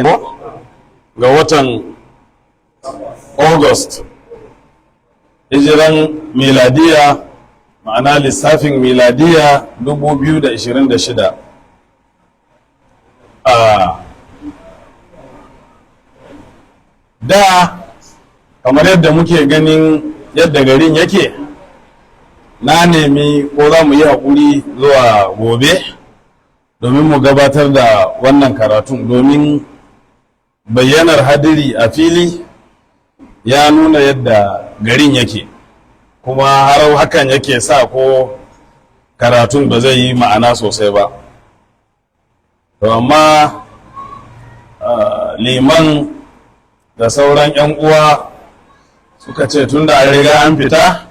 Ga watan August, hijiran miladiya, ma'ana lissafin miladiya 2026. A da kamar yadda muke ganin yadda garin yake, na nemi ko za mu yi haƙuri zuwa gobe domin mu gabatar da wannan karatun, domin bayyanar hadiri a fili ya nuna yadda garin yake, kuma har hakan yake sa ko karatun ba zai yi ma'ana sosai ba. To amma liman da sauran 'yan uwa suka ce tunda an riga an fita,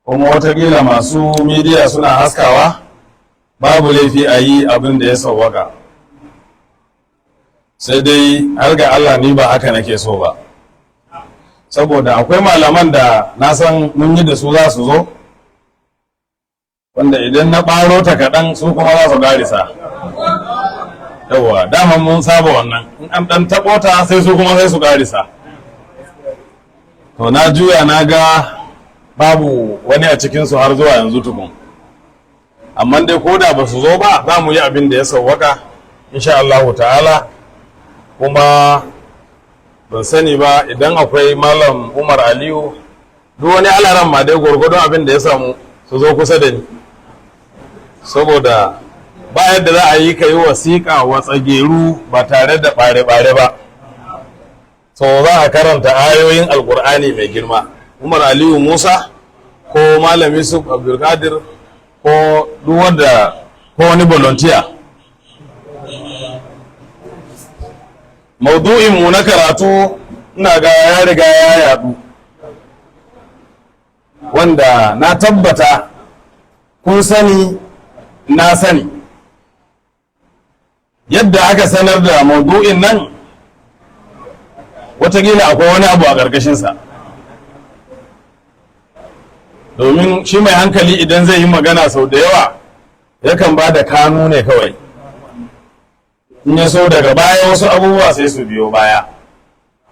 kuma watakila masu midiya suna haskawa, babu laifi a yi abin da ya sauwaka. Sai dai har ga Allah ni ba haka nake so ba, saboda akwai malaman da na san mun yi da su za su zo, wanda idan na ɓaro ta kaɗan su kuma za su ƙarisa. Yawwa, daman mun saba wannan, in an ɗan taɓo ta sai su kuma sai su ƙarisa. To na juya na ga babu wani a cikinsu har zuwa yanzu tukun, amma dai ko da ba su zo ba, za mu yi abin da ya sauwaka insha Allahu ta'ala. Kuma ban sani ba idan akwai Malam Umar Aliyu, duk wani alaran ma dai gwargwadon abin da ya samu su zo kusa da ni, saboda ba yadda za a yi ka yi wasiƙa wa tsageru ba tare da ɓare-ɓare ba. So za a karanta ayoyin Alƙur'ani mai girma. Umar Aliyu Musa ko Malam Yusuf Abdulkadir ko duk wanda ko wani volunteer. Maudu'in mu na karatu ina ga ya riga ya yadu, wanda na tabbata kun sani, na sani yadda aka sanar da maudu'in nan, watakila akwai wani abu a ƙarƙashinsa, domin shi mai hankali idan zai yi magana sau da yawa yakan ba da kanu ne kawai, in ya so daga baya wasu abubuwa sai su biyo baya.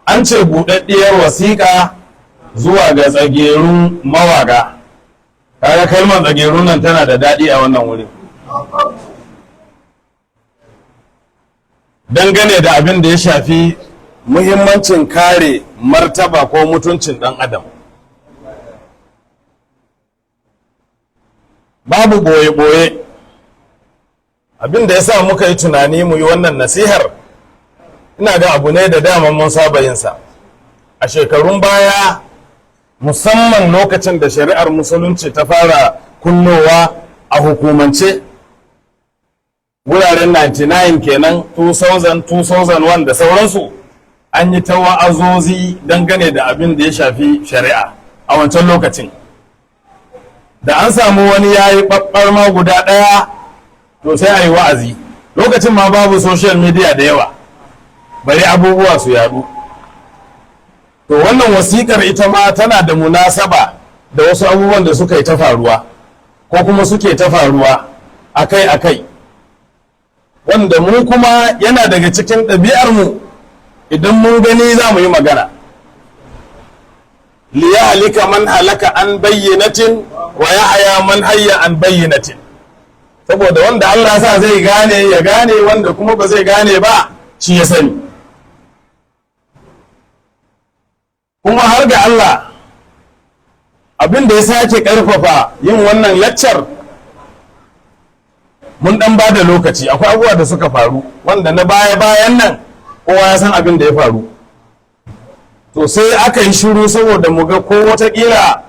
An ce buɗaɗɗiyar wasiƙa zuwa ga tsagerun mawaƙa. Kaga kalmar tsagerun nan tana da daɗi a wannan wurin, dangane da abin da ya shafi muhimmancin kare martaba ko mutuncin ɗan adam. Babu ɓoye-ɓoye, abin da ya sa muka yi tunani mu yi wannan nasihar, ina ga abu ne da dama mun saba yinsa a shekarun baya, musamman lokacin da shari'ar Musulunci ta fara kunnowa a hukumance, wuraren 99 kenan, 2000, 2001 da sauransu. An yi ta wa'azozi dangane da abin da ya shafi shari'a a wancan lokacin. Da an samu wani ya yi ɓaɓɓarma guda ɗaya, to sai a yi wa'azi. Lokacin ma babu social media da yawa bari abubuwa su yadu. To wannan wasiƙar ita ma tana da munasaba da wasu abubuwan da suka yi ta faruwa ko kuma suke ta faruwa akai-akai, wanda mu kuma yana daga cikin ɗabi'armu, idan mun gani za mu yi magana. Liyahlika man halaka an bayyinatin wa yahya man hayya an bayyinatin. Saboda wanda Allah sa zai gane ya gane, wanda kuma ba zai gane ba shi ya sani. Kuma har ga Allah, abin da ya sake karfafa yin wannan laccar, mun dan ba da lokaci, akwai abubuwa da suka faru wanda na baya bayan nan kowa ya san abin da ya faru. To sai aka yi shiru saboda mu ga ko watakila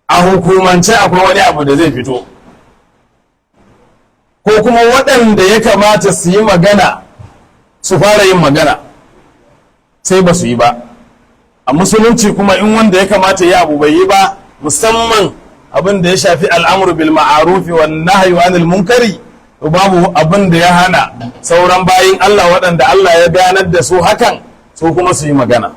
a hukumance akwai wani abu da zai fito, ko kuma waɗanda ya kamata su yi magana su fara yin magana, sai ba su yi ba. A Musulunci kuma in wanda ya kamata ya abu bai yi ba, musamman abin da ya shafi al'amru bil ma'arufi wan nahyu anil munkari, to babu abin da ya hana sauran bayin Allah waɗanda Allah ya ganar da su hakan su kuma su yi magana.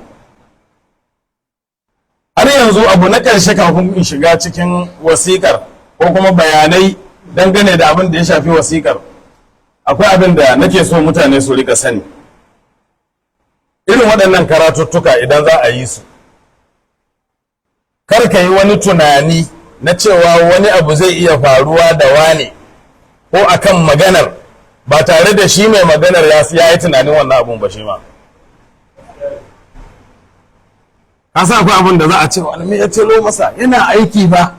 Har yanzu abu na ƙarshe kafin in shiga cikin wasiƙar ko kuma bayanai dangane da abin da ya shafi wasiƙar, akwai abin da nake so mutane su rika sani. Irin waɗannan karatuttuka idan za a yi su, kar ka yi wani tunani na cewa wani abu zai iya faruwa da wane ko akan maganar ba tare da shi mai maganar ya yi tunanin wannan abun ba shi ma. Ka sa akwai abun da za a ce wani me ya tilo masa yana aiki ba.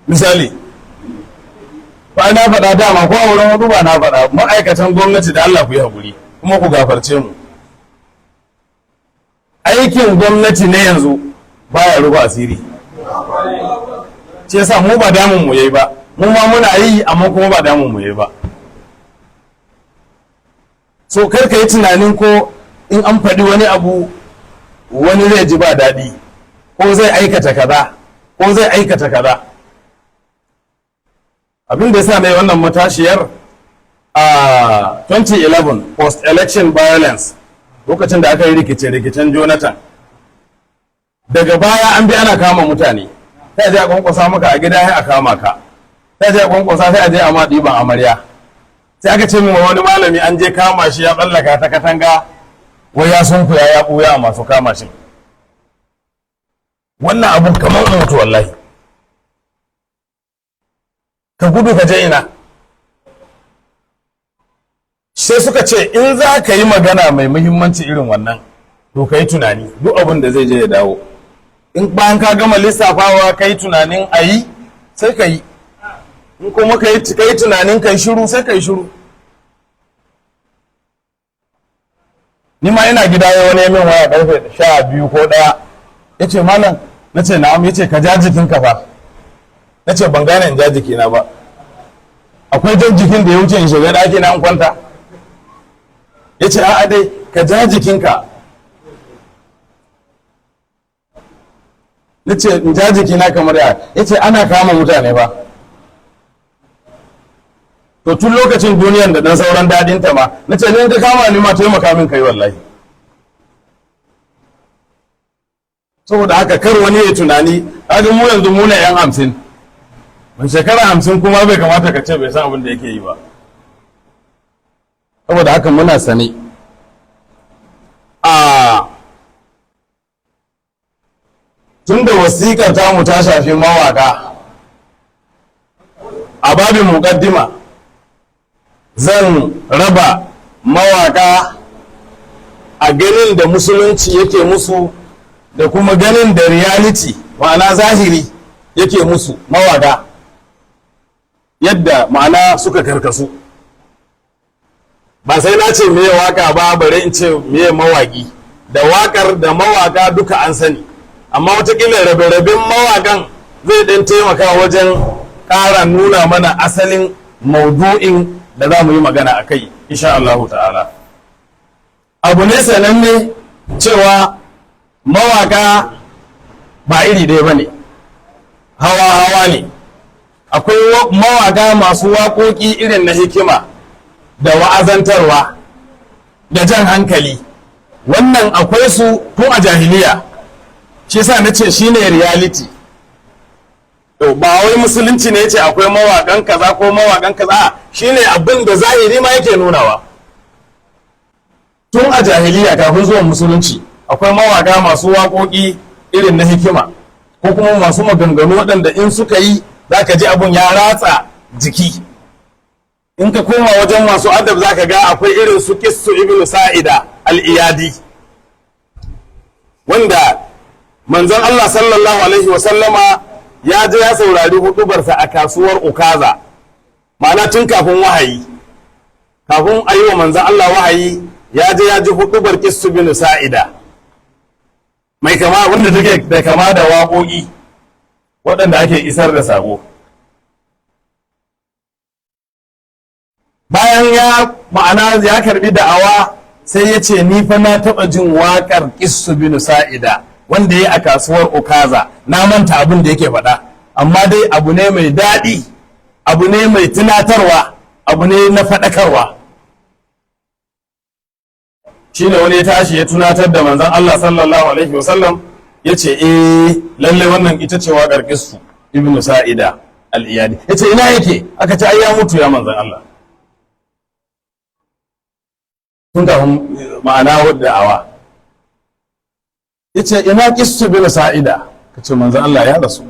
Misali, ba na faɗa dama ko a wurin hudu ba na faɗa, ma'aikatan gwamnati da Allah ku yi haƙuri kuma ku gafarce mu. Aikin gwamnati na yanzu baya rufe asiri. Shi yasa mu ba damun mu yayi ba, mu ma muna yi amma kuma ba damun mu yayi ba. So kar ka yi tunanin ko in an faɗi wani abu wani zai ji ba daɗi ko zai aikata kaza ko zai aikata kaza. Abin da yasa na yi wannan matashiyar, a 2011 post-election violence, lokacin da aka yi rikice-rikicen Jonathan, daga baya an bi ana kama mutane, sai a je a kwankwasa maka a gida sai a kama ka, sai a je a kwankwasa, sai a je a ma ɗiban amarya. Sai aka ce min wani malami an je kama shi ya tsallaka ta katanga, wai ya sunkuya ya ɓuya a masu kama shi. Wannan abun kamar mutu wallahi. Ka gudu ka je ina? Sai suka ce in za ka yi magana mai muhimmanci irin wannan, to ka yi tunani duk abin da zai je ya dawo. In bayan ka gama lissafawa ka yi tunanin a yi, sai ka yi. In kuma ka yi tunanin ka yi shiru, sai ka yi shiru. Ni ma ina gida ya wani min waya karfe 12 ko 1, ya ce malam, na ce na'am, ya ce ka ja jikinka fa. Na ce ban gane in ja jikina ba, akwai jan jikin da ya wuce in shiga ɗaki na in kwanta? Ya ce a'a dai ka ja jikinka. Na ce in ja jikina kamar ya? Ya ce ana kama mutane ba. To tun lokacin duniyan da dan sauran dadin ta ma, na ce ni ka kama ni ma taimaka min kai wallahi. Saboda haka kar wani ya tunani, kaga mu yanzu mu ne yan 50, mai shekara 50 kuma bai kamata ka ce bai san abin da yake yi ba. Saboda haka muna sane. A tun da wasiƙar tamu ta shafi mawaƙa, a babin muƙaddima zan raba mawaƙa a ganin da musulunci yake musu da kuma ganin da reality, ma'ana zahiri, yake musu mawaƙa, yadda ma'ana suka karkasu. Ba sai na ce meye waka ba, bare in ce meye mawaki. Da wakar da mawaka duka an sani, amma watakila rabe-raben mawakan zai ɗan taimaka wajen ƙara nuna mana asalin maudu'in da za mu yi magana a kai insha Allahu ta'ala. Abu ne sananne cewa mawaka ba iri ɗaya ba ne, hawa-hawa ne. Akwai mawaka masu waƙoƙi irin na hikima da wa'azantarwa da jan hankali, wannan akwai su tun a jahiliya. Shi yasa na ce shine reality. To ba wai musulunci ne yace akwai mawaƙan kaza ko mawaƙan kaza, shine abin da zahiri ma yake nunawa. Tun a jahiliya kafin zuwan musulunci akwai mawaƙa masu waƙoƙi irin na hikima ko kuma masu maganganu waɗanda in suka yi za ka ji abun ya ratsa jiki. In ka koma wajen masu adab za ka ga akwai irin su Kissu ibn Sa'ida al-Iyadi, wanda manzon Allah sallallahu alaihi wa sallama ya je ya saurari hudubarsa a kasuwar Ukaza, ma'ana tun kafin wahayi, kafin a yi wa manzon Allah wahayi, ya je ya ji hudubar Kissu bin Sa'ida mai kama wanda take da kama da waƙoƙi waɗanda ake isar da sako. Bayan ya ma'ana ya karbi da'awa, sai ya ce ni fa na taɓa jin waƙar Kissu bin Sa'ida wanda ya a kasuwar Ukaza, na manta abin da yake faɗa, amma dai abu ne mai daɗi, abu ne mai tunatarwa, abu ne na faɗakarwa. Shine wani ya tashi ya tunatar da manzon Allah sallallahu alaihi wasallam, ya ce eh lalle wannan ita ce waƙar Kissu ibn Sa'ida al-Iyadi. Ya ce ina yake? Aka ce ai ya mutu ya manzon Allah tun kafin ma'ana da'awa. Yace, "Ina Qissu bin Sa'ida?" Kace, "Manzon Allah ya rasu."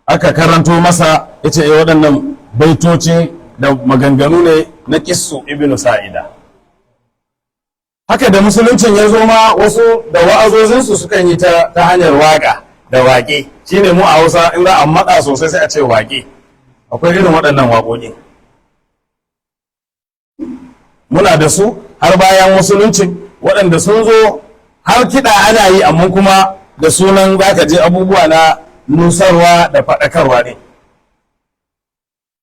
Aka karanto masa, yace, "Eh, waɗannan baitoci da maganganu ne na Qissu ibn Sa'ida." Haka da musuluncin ya zo ma, wasu da wa'azozinsu sukan yi ta hanyar waka da waƙe. Shine mu a Hausa in za a matsa sosai sai a ce waƙe. Akwai irin waɗannan waƙoƙi, muna da su har bayan musuluncin, waɗanda sun zo har kiɗa ana yi, amma kuma da sunan za ka je abubuwa na nusarwa da faɗakarwa ne.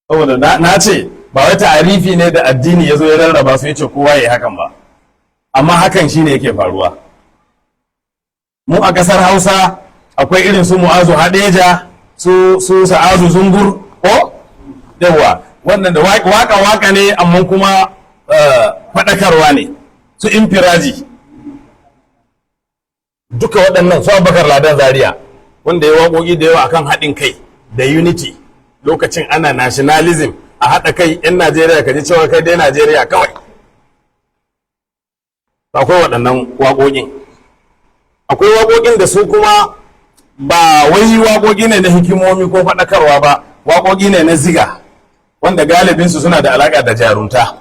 Saboda na ce ba wai ta'arifi ne da addini ya zo ya rarraba su ya ce kowa ya yi hakan ba, amma hakan shine yake faruwa. Mu a ƙasar Hausa akwai irin su Mu'azu Hadeja, su Sa'adu Zungur, ko yawa, wannan da waka waka ne, amma kuma faɗakarwa ne. Su Infiraji, duka waɗannan, su Abubakar Ladan Zaria, wanda ya waƙoƙi da yawa akan haɗin kai da unity lokacin ana nationalism, a haɗa kai 'yan Najeriya, ka ji cewa kai dai Najeriya kawai. Akwai waɗannan waƙoƙin. Akwai waƙoƙin da su kuma ba wai waƙoƙi ne na hikimomi ko faɗakarwa ba, waƙoƙi ne na ziga, wanda galibinsu suna da alaƙa da jarunta.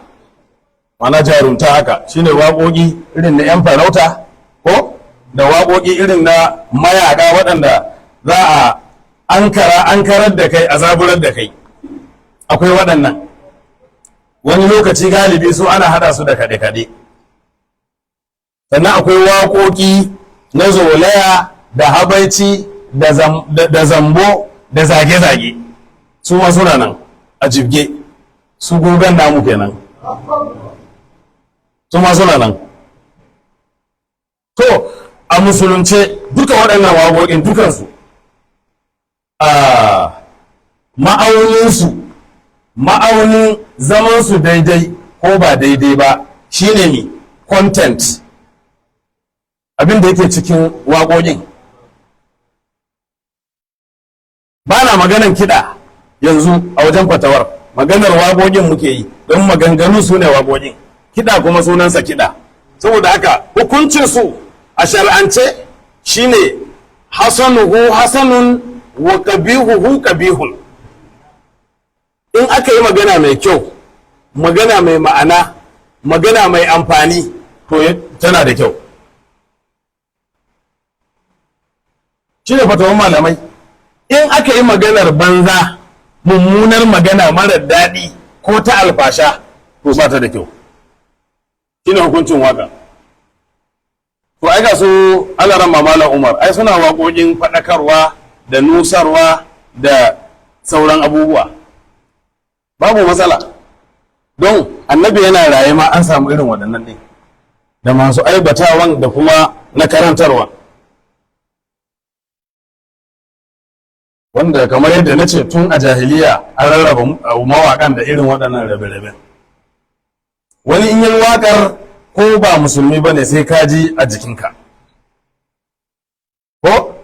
Mana jarunta haka shine waƙoƙi irin na 'yan farauta, ko da waƙoƙi irin na mayaƙa, waɗanda za a ankara ankarar da kai, a zaburar da kai. Akwai waɗannan. Wani lokaci galibi su ana hada su da kaɗe-kaɗe. Sannan akwai waƙoƙi na zolaya da habaici da zambo da zage-zage, su ma suna nan a jibge. Su gogon namu kenan, su ma suna nan. To, a musulunce duka waɗannan waƙoƙin, dukansu a ma'auninsu, ma'aunin zamansu daidai ko ba daidai ba, shine ne content, abin da yake cikin waƙoƙin. Ba na maganan kiɗa yanzu a wajen fatawar, maganar waƙoƙin muke yi, don maganganu su ne waƙoƙin, kiɗa kuma sunansa kiɗa. Saboda haka hukuncinsu a shar'ance shine hasanuhu hasanun wa qabihuhu qabihun. In aka yi magana mai kyau, magana mai ma'ana, magana mai amfani, to tana da kyau. Shi ne fatawan malamai. In aka yi maganar banza, mummunar magana marar daɗi ko ta alfasha, to ba ta da kyau. Shi ne hukuncin waka. To, ai ga su Alaran Malam Umar, ai suna waƙoƙin faɗakarwa da nusarwa da sauran abubuwa, babu matsala, don Annabi yana raye ma an samu irin waɗannan ɗin, da masu aibatawan da kuma na karantarwa, wanda kamar yadda na ce, tun a jahiliya an rarraba mawaƙan da irin waɗannan rabe-raben. Wani in yi waƙar, ko ba musulmi ba ne, sai ka ji a jikinka, ko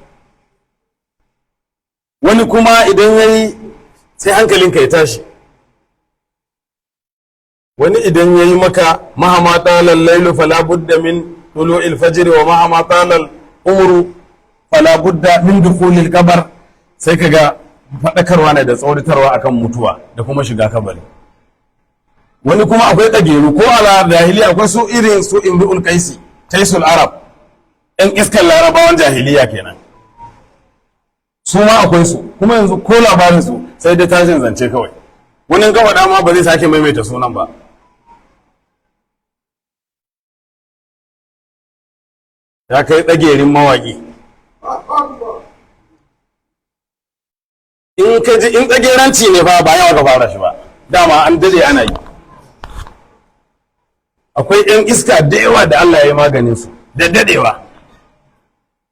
wani kuma idan ya yi sai hankalinka ya tashi. Wani idan ya yi maka "Mahama talal lailu fala budda min tulu'il fajr wa mahama talal umru fala budda min dukhulil qabr", sai kaga faɗakarwa ne da tsauritarwa akan mutuwa da kuma shiga kabari. Wani kuma akwai ɗageru, ko ala jahiliya akwai su, irin su Imru'ul Qaisi, Taisul Arab, ɗan iskan Larabawan jahiliya kenan, su ma akwai su. Kuma yanzu ko labarin su sai dai tashin zance kawai. Wani gaba dama ba zai sake maimaita sunan ba. Ya kai ɗagerin mawaƙi. In ka ji in tsageranci ne fa, ba yawa ka fara shi ba, dama an dade ana yi. Akwai yan iska da yawa da Allah ya yi maganin su da dadewa.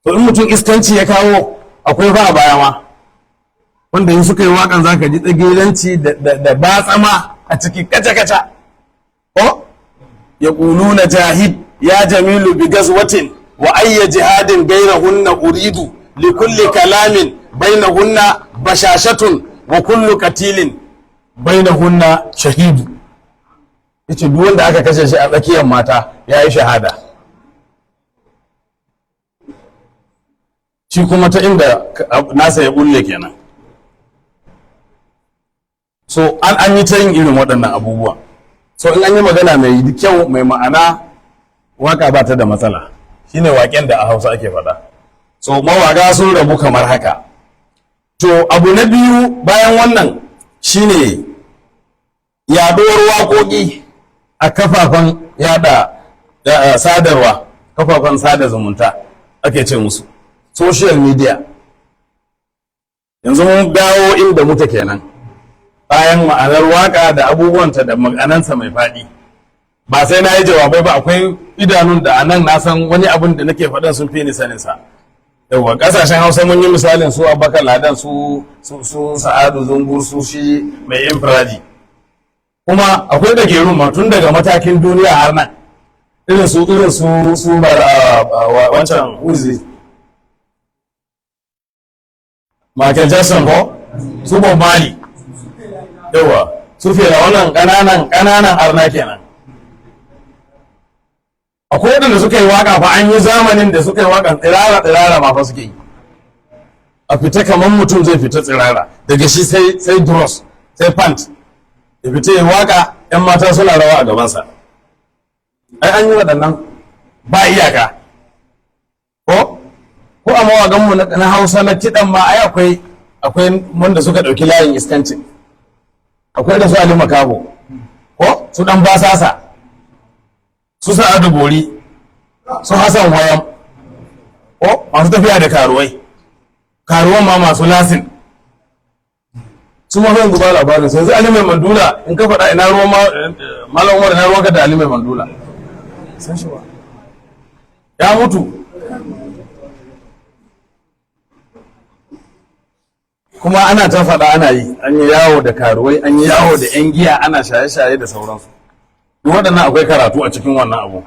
To, in mutum iskanci ya kawo, akwai ba a baya ma wanda in suka yi wakan zaka ji tsageranci da batsama a ciki kaca-kaca. Ko ya na jahid ya jamilu bi gazwatin wa ayya jihadin gairahunna uridu li kulli kalamin bainahunna bashashatun wa kullu katilin bainahunna shahidu. Yace duk wanda aka kashe shi a tsakiyar mata ya yi shahada. Shi kuma ta inda nasa ya bulle kenan. So an yi ta yin irin waɗannan abubuwa. So in an yi magana mai kyau, mai ma'ana, waka ba ta da matsala. Shine waƙen da a Hausa ake faɗa. So mawaƙa sun rabu kamar haka. To, abu na biyu bayan wannan shine yaɗuwar waƙoƙi a kafafen yada sadarwa, kafafen sada zumunta ake ce musu, social media. Yanzu mun dawo inda muke kenan, bayan ma'anar waka da abubuwanta da ma'anansa mai faɗi. Ba sai na yi jawabai ba, akwai idanun da anan na san wani abun da nake faɗan sun fi ni saninsa. Yawwa, kasashen Hausa mun yi misalin su Abubakar Ladan, su Sa'adu Zungur, su shi mai infiraji. Kuma akwai da ke ma tun daga matakin duniya har nan, irin su wancan uzi Michael Jackson, ko su Bob Marley, yawa, su Fela, wannan ƙananan ƙananan arna kenan. Akwai waɗanda suka yi waka fa, an yi zamanin da suka yi wakan tsirara tsirara ma fa suke yi, a fita kamar mutum zai fita tsirara, daga shi sai drawers, sai pant, ya fita ya waka, yan mata suna rawa a gabansa. Ai an yi waɗannan ba iyaka. Ko a mawaƙanmu na Hausa na kiɗan ma, ai akwai wanda suka ɗauki layin iskancin. Akwai da su Ali Makaho, ko su ɗan Basasa, su Sa'adu Bori, su Hassan Wayam, ko masu tafiya da karuwai, karuwan ma masu lasin. Su ma yanzu ba labarin sai yanzu. Ali Mai Mandula, in ka faɗa, ina ruwan Malam Umar, ina ruwanka da Ali Mai Mandula? San shi ba, ya mutu. Kuma ana ta faɗa, ana yi, an yi yawo da karuwai, an yi yawo da 'yan giya, ana shaye-shaye da sauransu. Duk waɗannan akwai karatu a cikin wannan abu.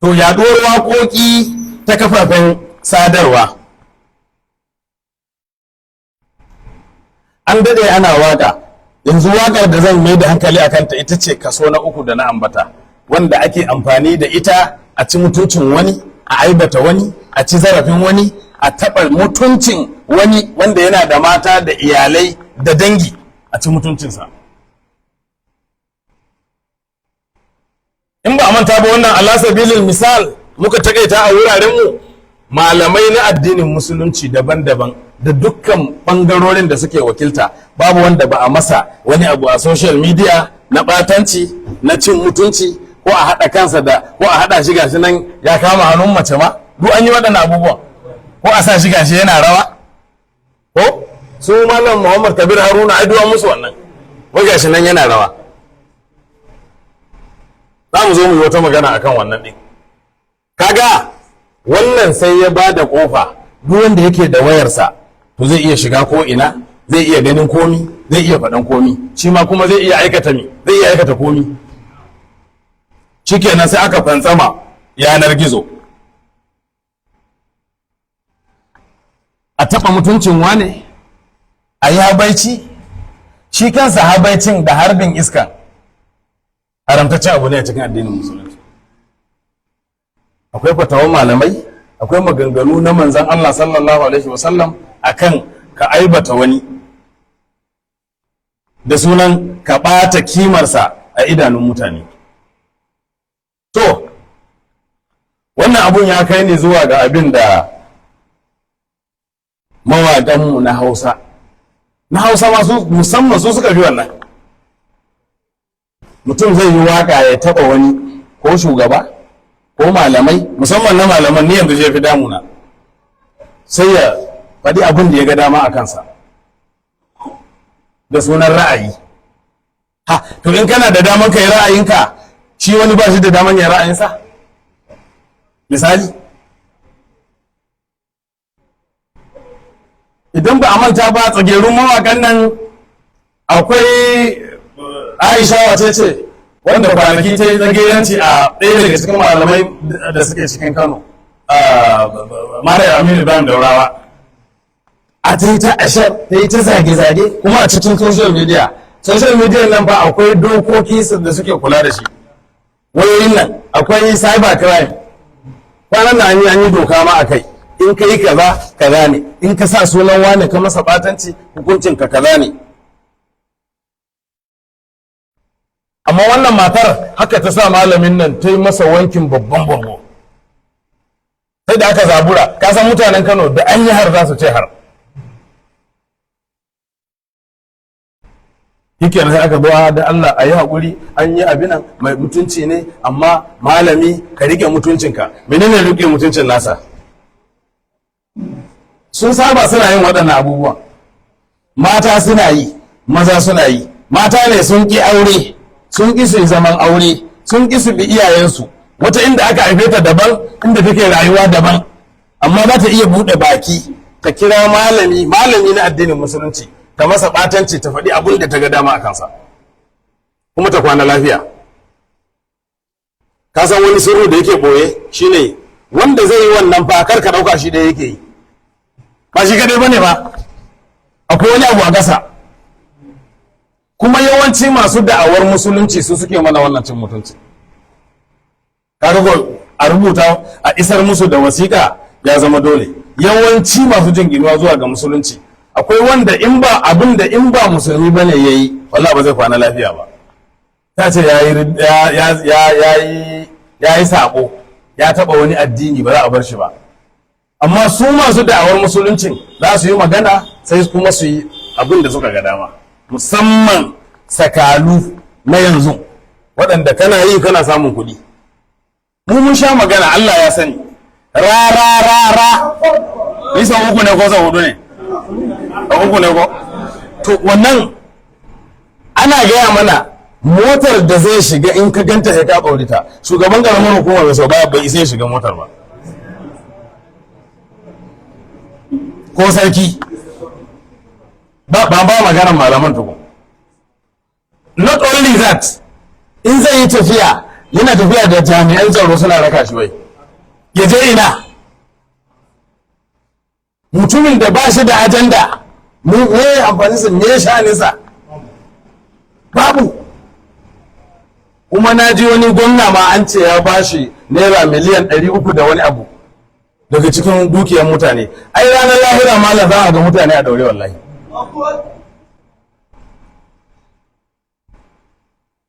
To, yaɗuwar waƙoƙi ta kafafen sadarwa. An daɗe ana waƙa. Yanzu waƙar da zan mai da hankali a kanta ita ce kaso na uku da na ambata, wanda ake amfani da ita a ci mutuncin wani, a aibata wani, a ci zarafin wani, a taɓa mutuncin wani wanda yana da mata da iyalai da dangi, a ci mutuncinsa. In ba a manta ba, wannan ala sabilil misal muka takaita a wurarenmu. Malamai na addinin Musulunci daban-daban da dukkan bangarorin da suke wakilta, babu wanda ba a masa wani abu a social media na batanci, na cin mutunci, ko a haɗa kansa da, ko a haɗa shi gashi nan ya kama hannun mace ma. Duk an yi waɗannan abubuwan, ko a sa shi gashi yana rawa, ko su Malam Muhammad Kabir Haruna, ai duwa musu wannan, wai gashi nan yana rawa. Za mu zo mu yi wata magana akan wannan ɗin. Kaga wannan sai ya ba da ƙofa, duk wanda yake da wayarsa to zai iya shiga ko ina, zai iya ganin komi, zai iya faɗan komi, shi ma kuma zai iya aikata mi, zai iya aikata komi. Shikenan, sai aka fantsama yanar gizo, a taɓa mutuncin wane, a yi habaici. Shi kansa habaicin da harbin iska haramtaccen abu ne a cikin addinin Musulunci. Akwai fatawan malamai, akwai maganganu na Manzan Allah sallallahu alaihi wasallam akan ka aibata wani da sunan ka ɓata kimarsa a idanun mutane. To, wannan abun ya kai ni zuwa ga abin da mawaƙanmu na Hausa, na Hausa masu musamman, su suka fi wannan. Mutum zai yi waka ya taɓa wani, ko shugaba ko malamai, musamman na malaman ni yanzu shi fi damuna, sai ya faɗi abin da ya ga dama a kansa da sunan ra'ayi. Ha, to in kana da daman ka yi ra'ayinka, shi wani ba shi da daman ya ra'ayinsa? Misali, idan ba a manta ba, tsagerun mawaƙan nan akwai Aisha wace ce, wanda kwanaki ta yi tsageranci a ɗaya daga cikin malamai da suke cikin Kano, Malam Aminu Ibrahim Daurawa. A ta yi ta ashar, ta yi ta zage-zage, kuma a cikin social media. Social media nan ba akwai dokoki da suke kula da shi. Wayoyin nan akwai cyber crime. Kwanan nan an yi doka ma a kai, in ka yi kaza kaza ne, in ka sa sunan wane ka masa batanci, hukuncin ka kaza ne. Amma wannan matar haka ta sa malamin nan ta yi masa wankin babban bargo, sai da aka zabura. Ka san mutanen Kano, da an yi har za su ce har. Yake sai aka zo da Allah a yi haƙuri, an yi abin mai mutunci ne, amma malami ka rike mutuncinka. Menene rike mutuncin nasa? Sun saba suna yin waɗannan abubuwan. Mata suna yi, maza suna yi. Mata ne sun ƙi aure, sun ƙi su yi zaman aure, sun ƙi su bi iyayensu. Wata inda aka haife ta daban, inda take rayuwa daban, amma za ta iya buɗe baki ta kira malami, malami na addinin Musulunci, ta masa ɓatanci, ta faɗi abin da ta ga dama a kansa, kuma ta kwana lafiya. Ka san wani sirru da yake ɓoye shine wanda zai yi wannan fa, kar ka ɗauka shi ɗaya yake yi, ba shi kadai bane ba, akwai wani abu a ƙasa. Kuma yawanci masu da'awar Musulunci su suke mana wannan cin mutunci. Kaga ko a rubuta a isar musu da wasiƙa ya zama dole. Yawanci masu jinginuwa zuwa ga Musulunci, akwai wanda in ba abin da in ba musulmi bane yayi, wallahi ba zai kwana lafiya ba. Ta ce yayi ya ya yayi yayi sako, ya taba wani addini, ba za a bar shi ba. Amma su masu da'awar Musuluncin za su yi magana, sai kuma su yi abin da suka ga dama, musamman sakalu na yanzu waɗanda kana yi kana samun kuɗi. Mu mun sha magana, Allah ya sani, ra ra ra ra, ni sau uku ne ko sau hudu ne? Sau uku ne ko? To wannan ana gaya mana motar da zai shiga, in ka ganta sai ka ɓaurita. Shugaban ƙaramar hukumar bai sau ba, bai isa ya shiga motar ba, ko sarki ba. Ba maganar malaman tukun. Not only that, in zai yi tafiya, yana tafiya da jami'an tsaro suna raka shi. Wai ya je ina? Mutumin da ba shi da ajanda, me amfaninsa? Me sha'aninsa? Babu. Kuma na ji wani gwamna ma an ce ya ba shi naira miliyan 300 da wani abu daga cikin dukiyar mutane. Ai ranar lahira malam za a ga mutane a daure, wallahi.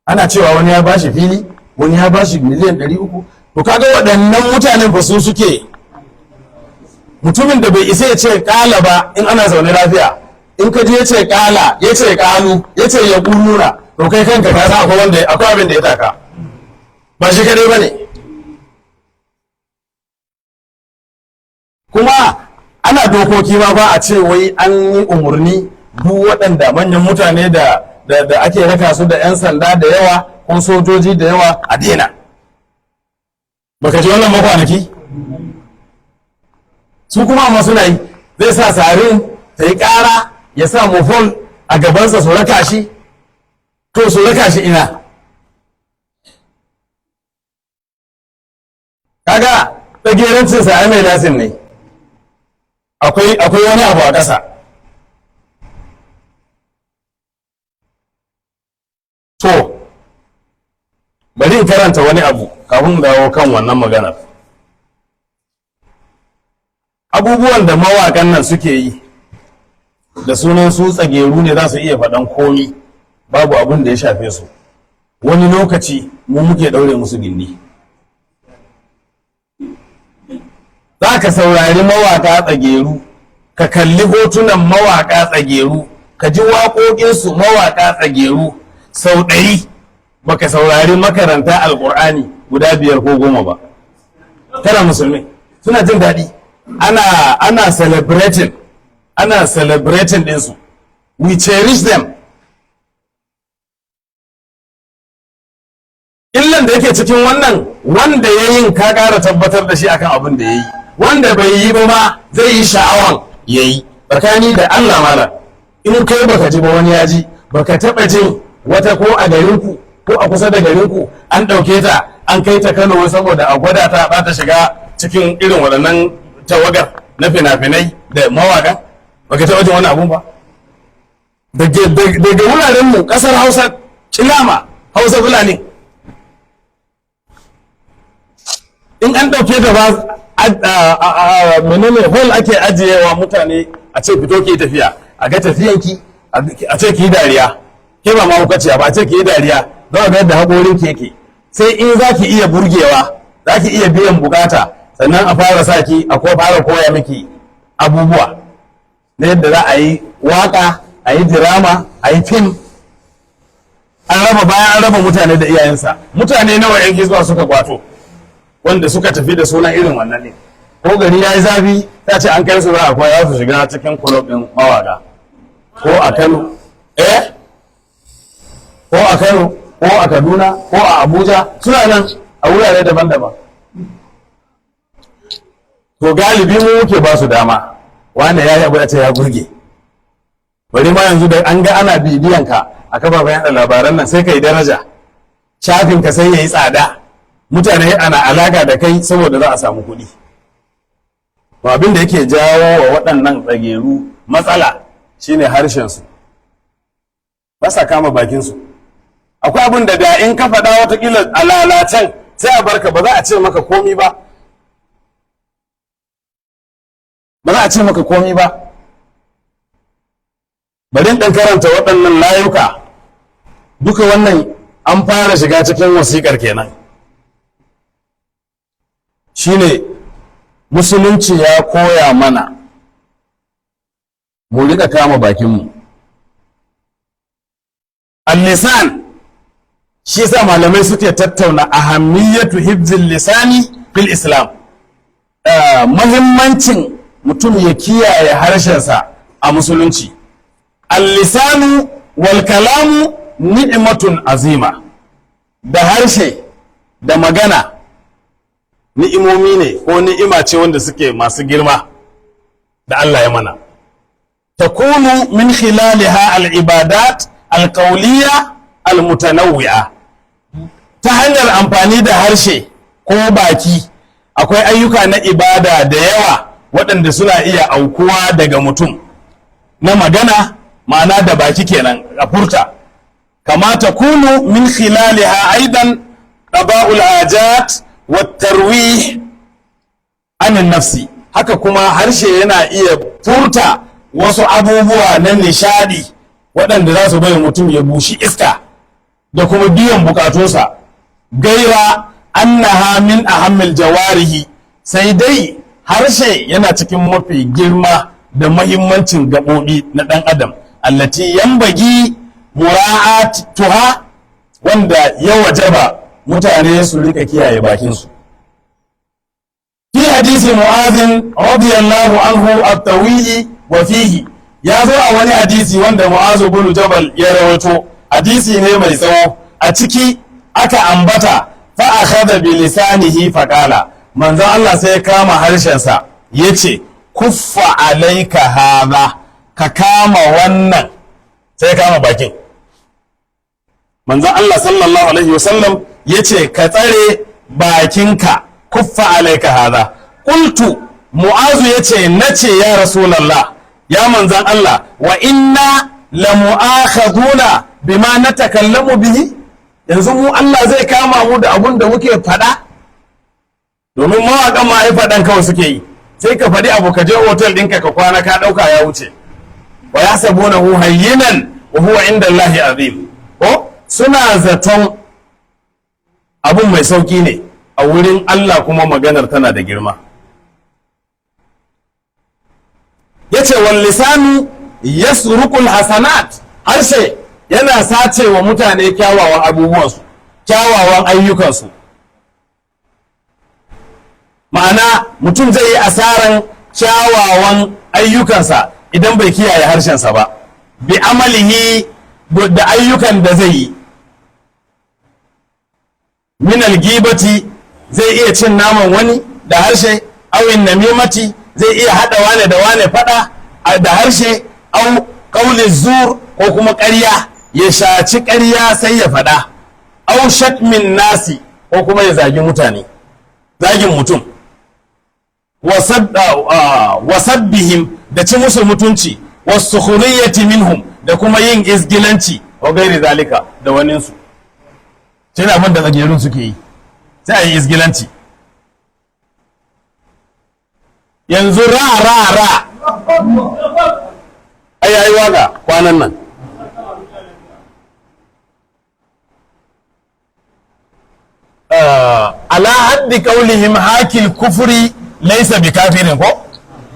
Ana cewa wani ya bashi fili, wani ya bashi miliyan 300. To kaga waɗannan mutanen ba su suke. Mutumin da bai isa ya ce kala ba in ana zaune lafiya, in ka je ya ce kala, ya ce kalu, ya ce ya kununa, to kai kanka ka san akwai wanda akwai abin da ya taka, ba shi kadai bane. Kuma ana dokoki ma ba a ce wai an yi umarni duk waɗanda manyan mutane da ake raka su da 'yan sanda da yawa ko sojoji da yawa a daina. Baka ji wannan makwanaki su kuma amma suna yi. Zai sa sarin ta yi ƙara, ya sa mufol a gabansa su raka shi. To su raka shi ina? Kaga tsagerancin sa mai lasin ne, akwai wani abu a ƙasa. To bari in karanta wani abu kafin dawo kan wannan maganar. Abubuwan da mawaƙan nan suke yi da sunan su tsageru ne, za su iya faɗan komi, babu abin da ya shafe su. Wani lokaci mu muke ɗaure musu gindi. Za ka saurari mawaƙa tsageru, ka kalli hotunan mawaƙa tsageru, ka ji waƙoƙinsu mawaƙa tsageru sau 100, baka saurari makaranta Alƙur'ani guda 5 ko 10 ba. Kana musulmi suna jin daɗi, ana celebrating, ana celebrating ɗinsu. We cherish them. Illan da yake cikin wannan, wanda ya yin ka ƙara tabbatar da shi akan abin da ya yi, wanda bai yi ba ma zai yi sha'awan ya yi. Tsakani da Allah mala, in kai baka ji ba wani ya ji. Baka taɓa jin wata ko a garinku ko a kusa da garinku an ɗauke ta an kai ta Kano saboda a gwada ta ba ta shiga cikin irin waɗannan tawagar na fina-finai da mawaka? Baka taɓa jin wani abun ba daga wuraren mu ƙasar Hausa, kilama Hausa Fulani? In an ɗauke ta ba, menene, hall ake ajiyewa mutane, a ce fito ki tafiya, a ga tafiyanki, a ce ki yi dariya, ke ba mahaukaciya ba, a ce ki yi dariya za a ga yadda haƙorin ki yake. Sai in za ki iya burgewa, za ki iya biyan bukata, sannan a fara sa ki a ko fara koya miki abubuwa na yadda za a yi waka, a yi dirama, a yi fim. An raba, bayan an raba mutane da iyayensa, mutane nawa 'yan hizba suka kwato wanda suka tafi da sunan irin wannan ne? Ko gari ya yi zafi, ta ce an kai su za a koya su shiga cikin kulob ɗin mawaka, ko a Kano, ko a Kano, ko a Kaduna, ko a Abuja, suna nan a wurare daban-daban. To galibi mu muke ba su dama. Wanda ya yi abu, a ce ya burge, bari ma yanzu da an ga ana bibiyan ka a kafafen yada labaran nan, sai ka yi daraja, shafin ka sai ya yi tsada, mutane ana alaka da kai saboda za a samu kuɗi. To abin da yake jawo wa waɗannan tsageru matsala shine harshen su, ba sa kama bakin su. Akwai abin da da in ka faɗa, watakila a lalacen sai a barka, ba za a ce maka komi ba, ba za a ce maka komi ba. Bari in ɗan karanta waɗannan layuka duka. Wannan an fara shiga cikin wasiƙar kenan. Shine Musulunci ya koya mana mu riƙa kama bakinmu. Al-lisan, shi yasa malamai suke tattauna أهمية حفظ اللسان في الإسلام, muhimmancin mutum ya kiyaye harshensa a Musulunci. اللسان والكلام نعمة عظيمة. Da harshe da magana ni'imomi ne, ko ni'ima ce wanda suke masu girma da Allah ya mana. تكون من خلالها العبادات القولية المتنوعة. Ta hanyar amfani da harshe ko baki, akwai ayyuka na ibada da yawa waɗanda suna iya aukuwa daga mutum na magana, ma'ana da baki kenan, a furta. كما تكون من خلالها أيضا قضاء الحاجات والترويح عن النفس. Haka kuma harshe yana iya furta wasu abubuwa na nishadi waɗanda za su bai mutum ya bushi iska da kuma biyan bukatunsa. غير أنها من أهم الجوارح, sai dai harshe yana cikin mafi girma da mahimmancin gaɓoɓi na ɗan adam, التي ينبغي مراعاتها, wanda ya wajaba mutane su rika kiyaye bakinsu. في حديث معاذ رضي الله عنه الطويل, وفيه, ya zo a wani hadisi wanda Mu'azu bin Jabal ya rawaito, hadisi ne mai tsawo, a ciki aka ambata: فأخذ بلسانه فقال, manzon Allah sai ya kama harshensa yace: "كف عليك هذا", ka kama wannan. Sai ya kama bakin. Manzon Allah صلى الله عليه وسلم yace ka tsare bakinka, "كف عليك هذا". قلت, Mu'azu yace nace: "يا رسول الله, ya manzon Allah, وإنا لمؤاخذون بما نتكلم به?" Yanzu mu Allah zai kama mu da abun da muke faɗa? Domin mawaƙan ma ai faɗan kawai suke yi, sai ka faɗi abu, ka je hotel ɗinka ka kwana, ka ɗauka ya wuce. ويحسبونه هينا وهو عند الله عظيم. Ko suna zaton abun mai sauki ne a wurin Allah, kuma maganar tana da girma. Yace: واللسان يسرق الحسنات. Harshe yana sace wa mutane kyawawan abubuwansu, kyawawan ayyukansu. Ma'ana mutum zai yi asaran kyawawan ayyukansa idan bai kiyaye harshensa ba, بعمله, da ayyukan da zai yi, من الغيبة, zai iya cin naman wani da harshe, أو النميمة, zai iya haɗa wane da wane faɗa da harshe, أو قول الزور, ko kuma ƙarya, ya shaci ƙarya sai ya faɗa, أو شتم الناس, ko kuma ya zagi mutane, zagin mutum, وسبهم, da ci musu mutunci, والسخرية منهم, da kuma yin izgilanci, وغير ذلك, da waninsu. Shi ne abin da tsagerun suke yi, sai a yi izgilanci. Yanzu ra ra ra ai yayi waka kwanan nan. Ala haddi qaulihim hakil kufri laysa bikafirin, ko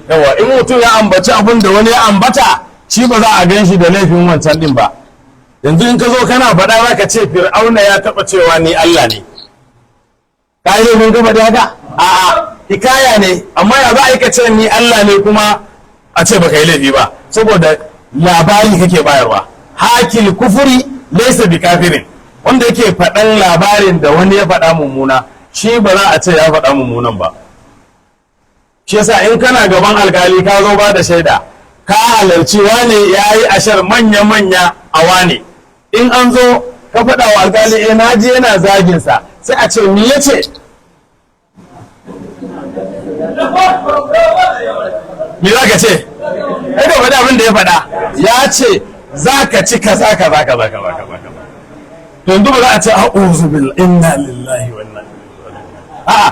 yawa in mutum ya ambaci abin da wani ya ambata, shi ba za a gan shi da laifin wancan din ba. Yanzu in ka zo kana faɗa, za ka ce Fir'auna ya taɓa cewa ni Allah ne, ka yi laifin ka faɗi haka? A'a, hikaya ne. Amma ya za a yi ka ce ni Allah ne kuma a ce baka yi laifi ba? Saboda labari kake bayarwa. Hakil kufuri laysa bikafirin, wanda yake faɗan labarin da wani ya faɗa mummuna, shi ba za a ce ya faɗa mummunan ba. Shi yasa in kana gaban alkali, ka zo ba da shaida, ka halarci wane ya yi ashar manya-manya a wane, in an zo ka faɗa wa alkali, "Eh, na ji yana zagin sa," sai a ce, "Me yace?" Me za ka ce? Ai ka faɗi abin da ya faɗa. Ya ce za ka ci kaza kaza kaza kaza kaza kaza. To yanzu ba za a ce a'udhu billahi, inna lillahi wa inna ilaihi raji'un. A'a,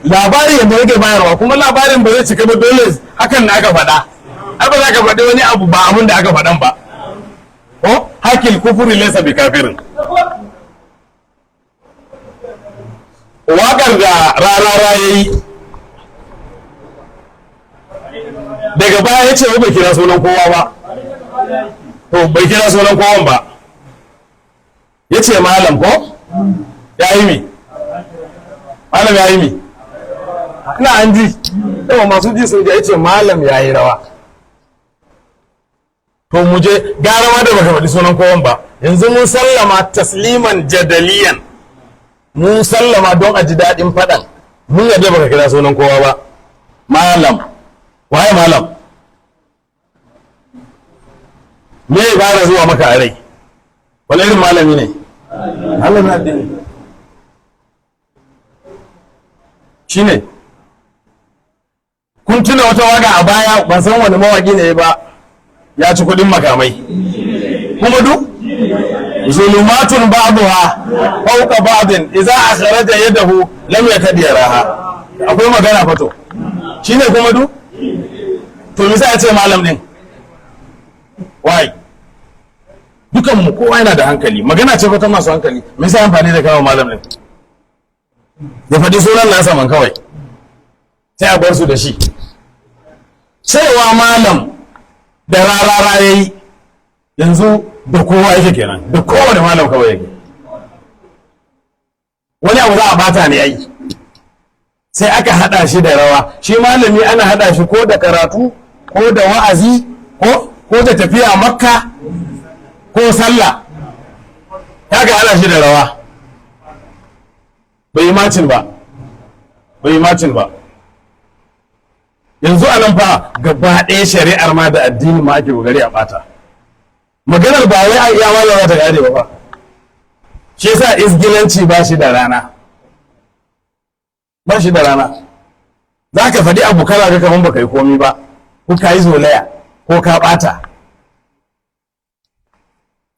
labari yadda yake bayarwa, kuma labarin ba zai cika ba, dole hakan na aka faɗa. Ai ba za ka faɗi wani abu ba abin da aka faɗan ba. Ko hakil kufuri laysa bi kafirin. Waƙar da Rarara yayi daga baya, ya ce bai kira sunan kowa ba. To bai kira sunan kowan ba, ya ce malam ko ya yi mi, malam ya yi mi. Ina an ji, yawa masu ji sun ji, ya ce malam ya yi rawa. To mu je, gara ma da baka faɗi sunan kowan ba. Yanzu mun sallama tasliman jadaliyan, mun sallama don a ji daɗin faɗan, mun yadda baka kira sunan kowa ba. Malam waye? Malam me ya fara zuwa maka a rai? Wani irin malami ne? Malamin addini shine. Kun tuna wata waka a baya, ban san wani mawaki ne ba, ya ci kudin makamai kuma duk zulumatun ba'daha fawqa ba'din, idza akhraja yadahu lam yakad yaraha. Akwai magana fato shine kuma duk. To me sai a ce malam din? Why? Dukan mu kowa yana da hankali, magana ce ta masu hankali. Me yasa amfani da kawo malam din? Ya faɗi sunan nasa man kawai, sai a bar su da shi. Cewa malam da Rarara yayi, yanzu da kowa yake kenan, da kowane malam kawai yake. Wani abu za a bata ne ai, sai aka hada shi da rawa. Shi malami ana hada shi ko da karatu, ko da wa'azi, ko da tafiya Makka, ko sallah. Kaga hada shi da rawa, bai yi matching ba, bai yi matching ba. Yanzu a nan fa gaba ɗaya shari'ar ma da addini ma ake kokari a bata. Maganar ba wai a iya malama ta gane ba fa. Shi yasa izgilanci ba shi da rana, ba shi da rana. Za ka faɗi abu kana ga kamar baka yi komi ba, ko ka yi zolaya, ko ka ɓata,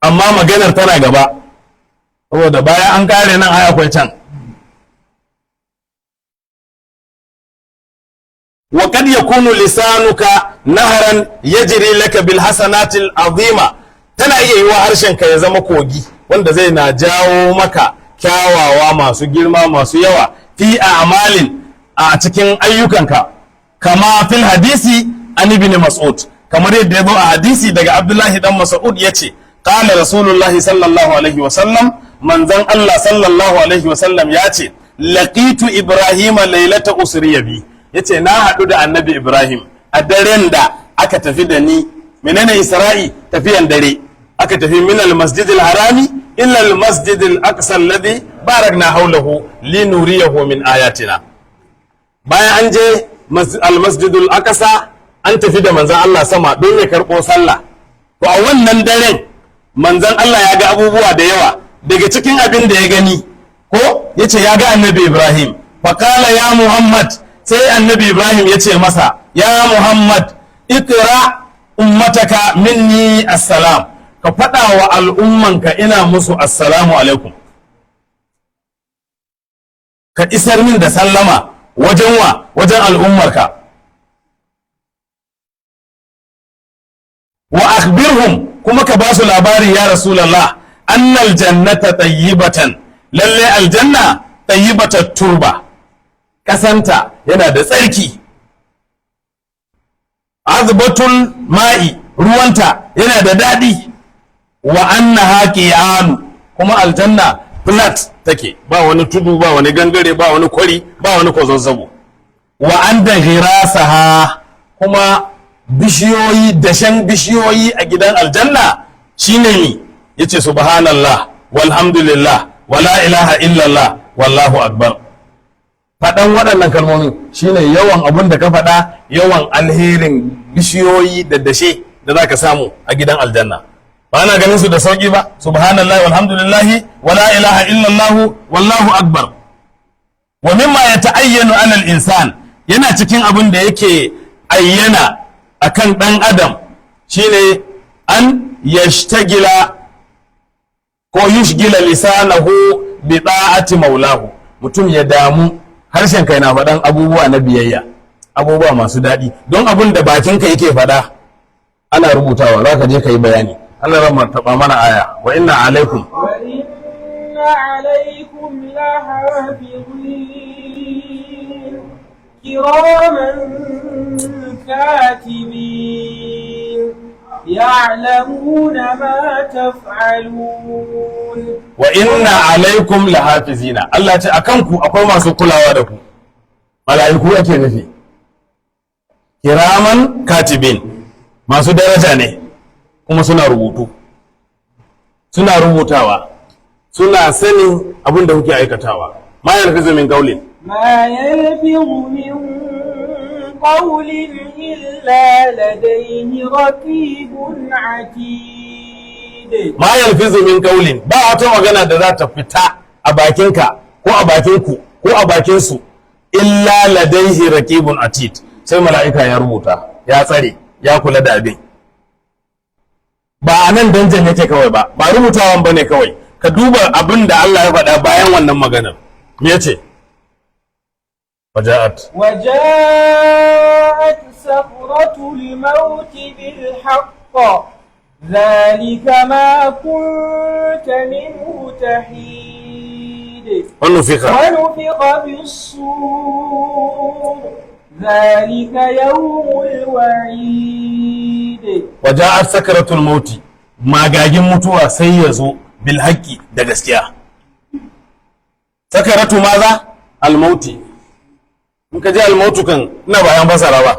amma maganar tana gaba, saboda bayan an kare nan ai akwai can. Wa kad yakunu lisanuka naharan yajri laka bil hasanatil azima. Tana iya yiwa harshen ka ya zama kogi wanda zai na jawo maka kyawawa masu girma, masu yawa, fi a'malin, a cikin ayyukanka. Kama fil hadisi an Ibn Mas'ud, kamar yadda ya zo a hadisi daga Abdullahi dan Mas'ud, yace qala Rasulullahi sallallahu alaihi wa sallam, manzon Allah sallallahu alaihi wa sallam yace, laqitu Ibrahima lailata usriya bi. Yace na haɗu da Annabi Ibrahim a daren da aka tafi da ni. Menene Isra'i? Tafiyan dare aka tafi, min al-Masjidil Harami ila al-Masjidil Aqsa alladhi barakna hawlahu linuriyahu min ayatina. Bayan an je al-Masjidul Aqsa, an tafi da manzon Allah sama don ya karɓo sallah. To a wannan daren manzon Allah ya ga abubuwa da yawa. Daga cikin abin da ya gani ko yace ya ga Annabi Ibrahim. Faqala ya Muhammad, sai Annabi Ibrahim ya ce masa, ya Muhammad, ikra ummataka minni assalam, ka faɗa wa al'ummanka ina musu assalamu alaikum. Ka isar min da sallama wajen wa? Wajen al'ummarka. Wa akhbirhum, kuma ka ba su labari ya Rasulallah, annal jannata tayyibatan, lalle aljanna tayyibatat turba, kasanta yana da tsarki, azbatul ma'i, ruwanta yana da daɗi, wa annaha qi'anu, kuma aljanna flat take, ba wani tudu, ba wani gangare, ba wani kwari, ba wani kwazazzabo, wa anda ghirasaha, kuma bishiyoyi, dashen bishiyoyi a gidan aljanna shine ni yace subhanallah walhamdulillah wala ilaha illallah wallahu akbar. Faɗan waɗannan kalmomin shine yawan abun da ka faɗa, yawan alherin bishiyoyi da dashe da za ka samu a gidan aljanna. Ba na ganin su da sauki ba. Subhanallah walhamdulillahi wala ilaha illallah wallahu akbar. Wa mimma yata'ayyanu alal insan, yana cikin abin da yake ayyana akan ɗan adam shine an yashtagila ko yushgila lisanahu bi da'ati maulahu, mutum ya damu harshen kai na faɗan abubuwa na biyayya, abubuwa masu daɗi, don abin da bakinka yake faɗa ana rubutawa, za ka je ka yi bayani. Allah rama taɓa mana aya wa inna alaikum وإن عليكم لحافظين كراما كاتبين يعلمون ما تفعلون. Wa inna alaikum lahafizina, Allah ce akan ku akwai masu kulawa da ku, mala'iku ake nufi, kiraman katibin, masu daraja ne kuma suna rubutu, suna rubutawa, suna sanin abin da kuke aikatawa. Ma yalfizu min qawlin ما يلفظ من قول إلا لديه رقيب عتيد. Ma yalfizu min qawlin, ba wata magana da za ta fita a bakinka ko a bakinku ko a bakinsu illa ladaihi raqibun atid, sai mala'ika ya rubuta, ya tsare, ya kula da abin. Ba a nan danjan yake kawai ba, ba rubutawan bane kawai. Ka duba abin da Allah ya faɗa bayan wannan maganar, me yace? Waja'at وجاءت سكرة الموت بالحق ذلك ما كنت منه تحيد. ونفخ ونفخ في الصور ذلك يوم الوعيد. Waja'at sakaratul mauti, magagin mutuwa sai ya zo, bil haqqi, da gaskiya. Sakaratu maza al mauti, in ka ji al mautu kan ina bayan fasara ba,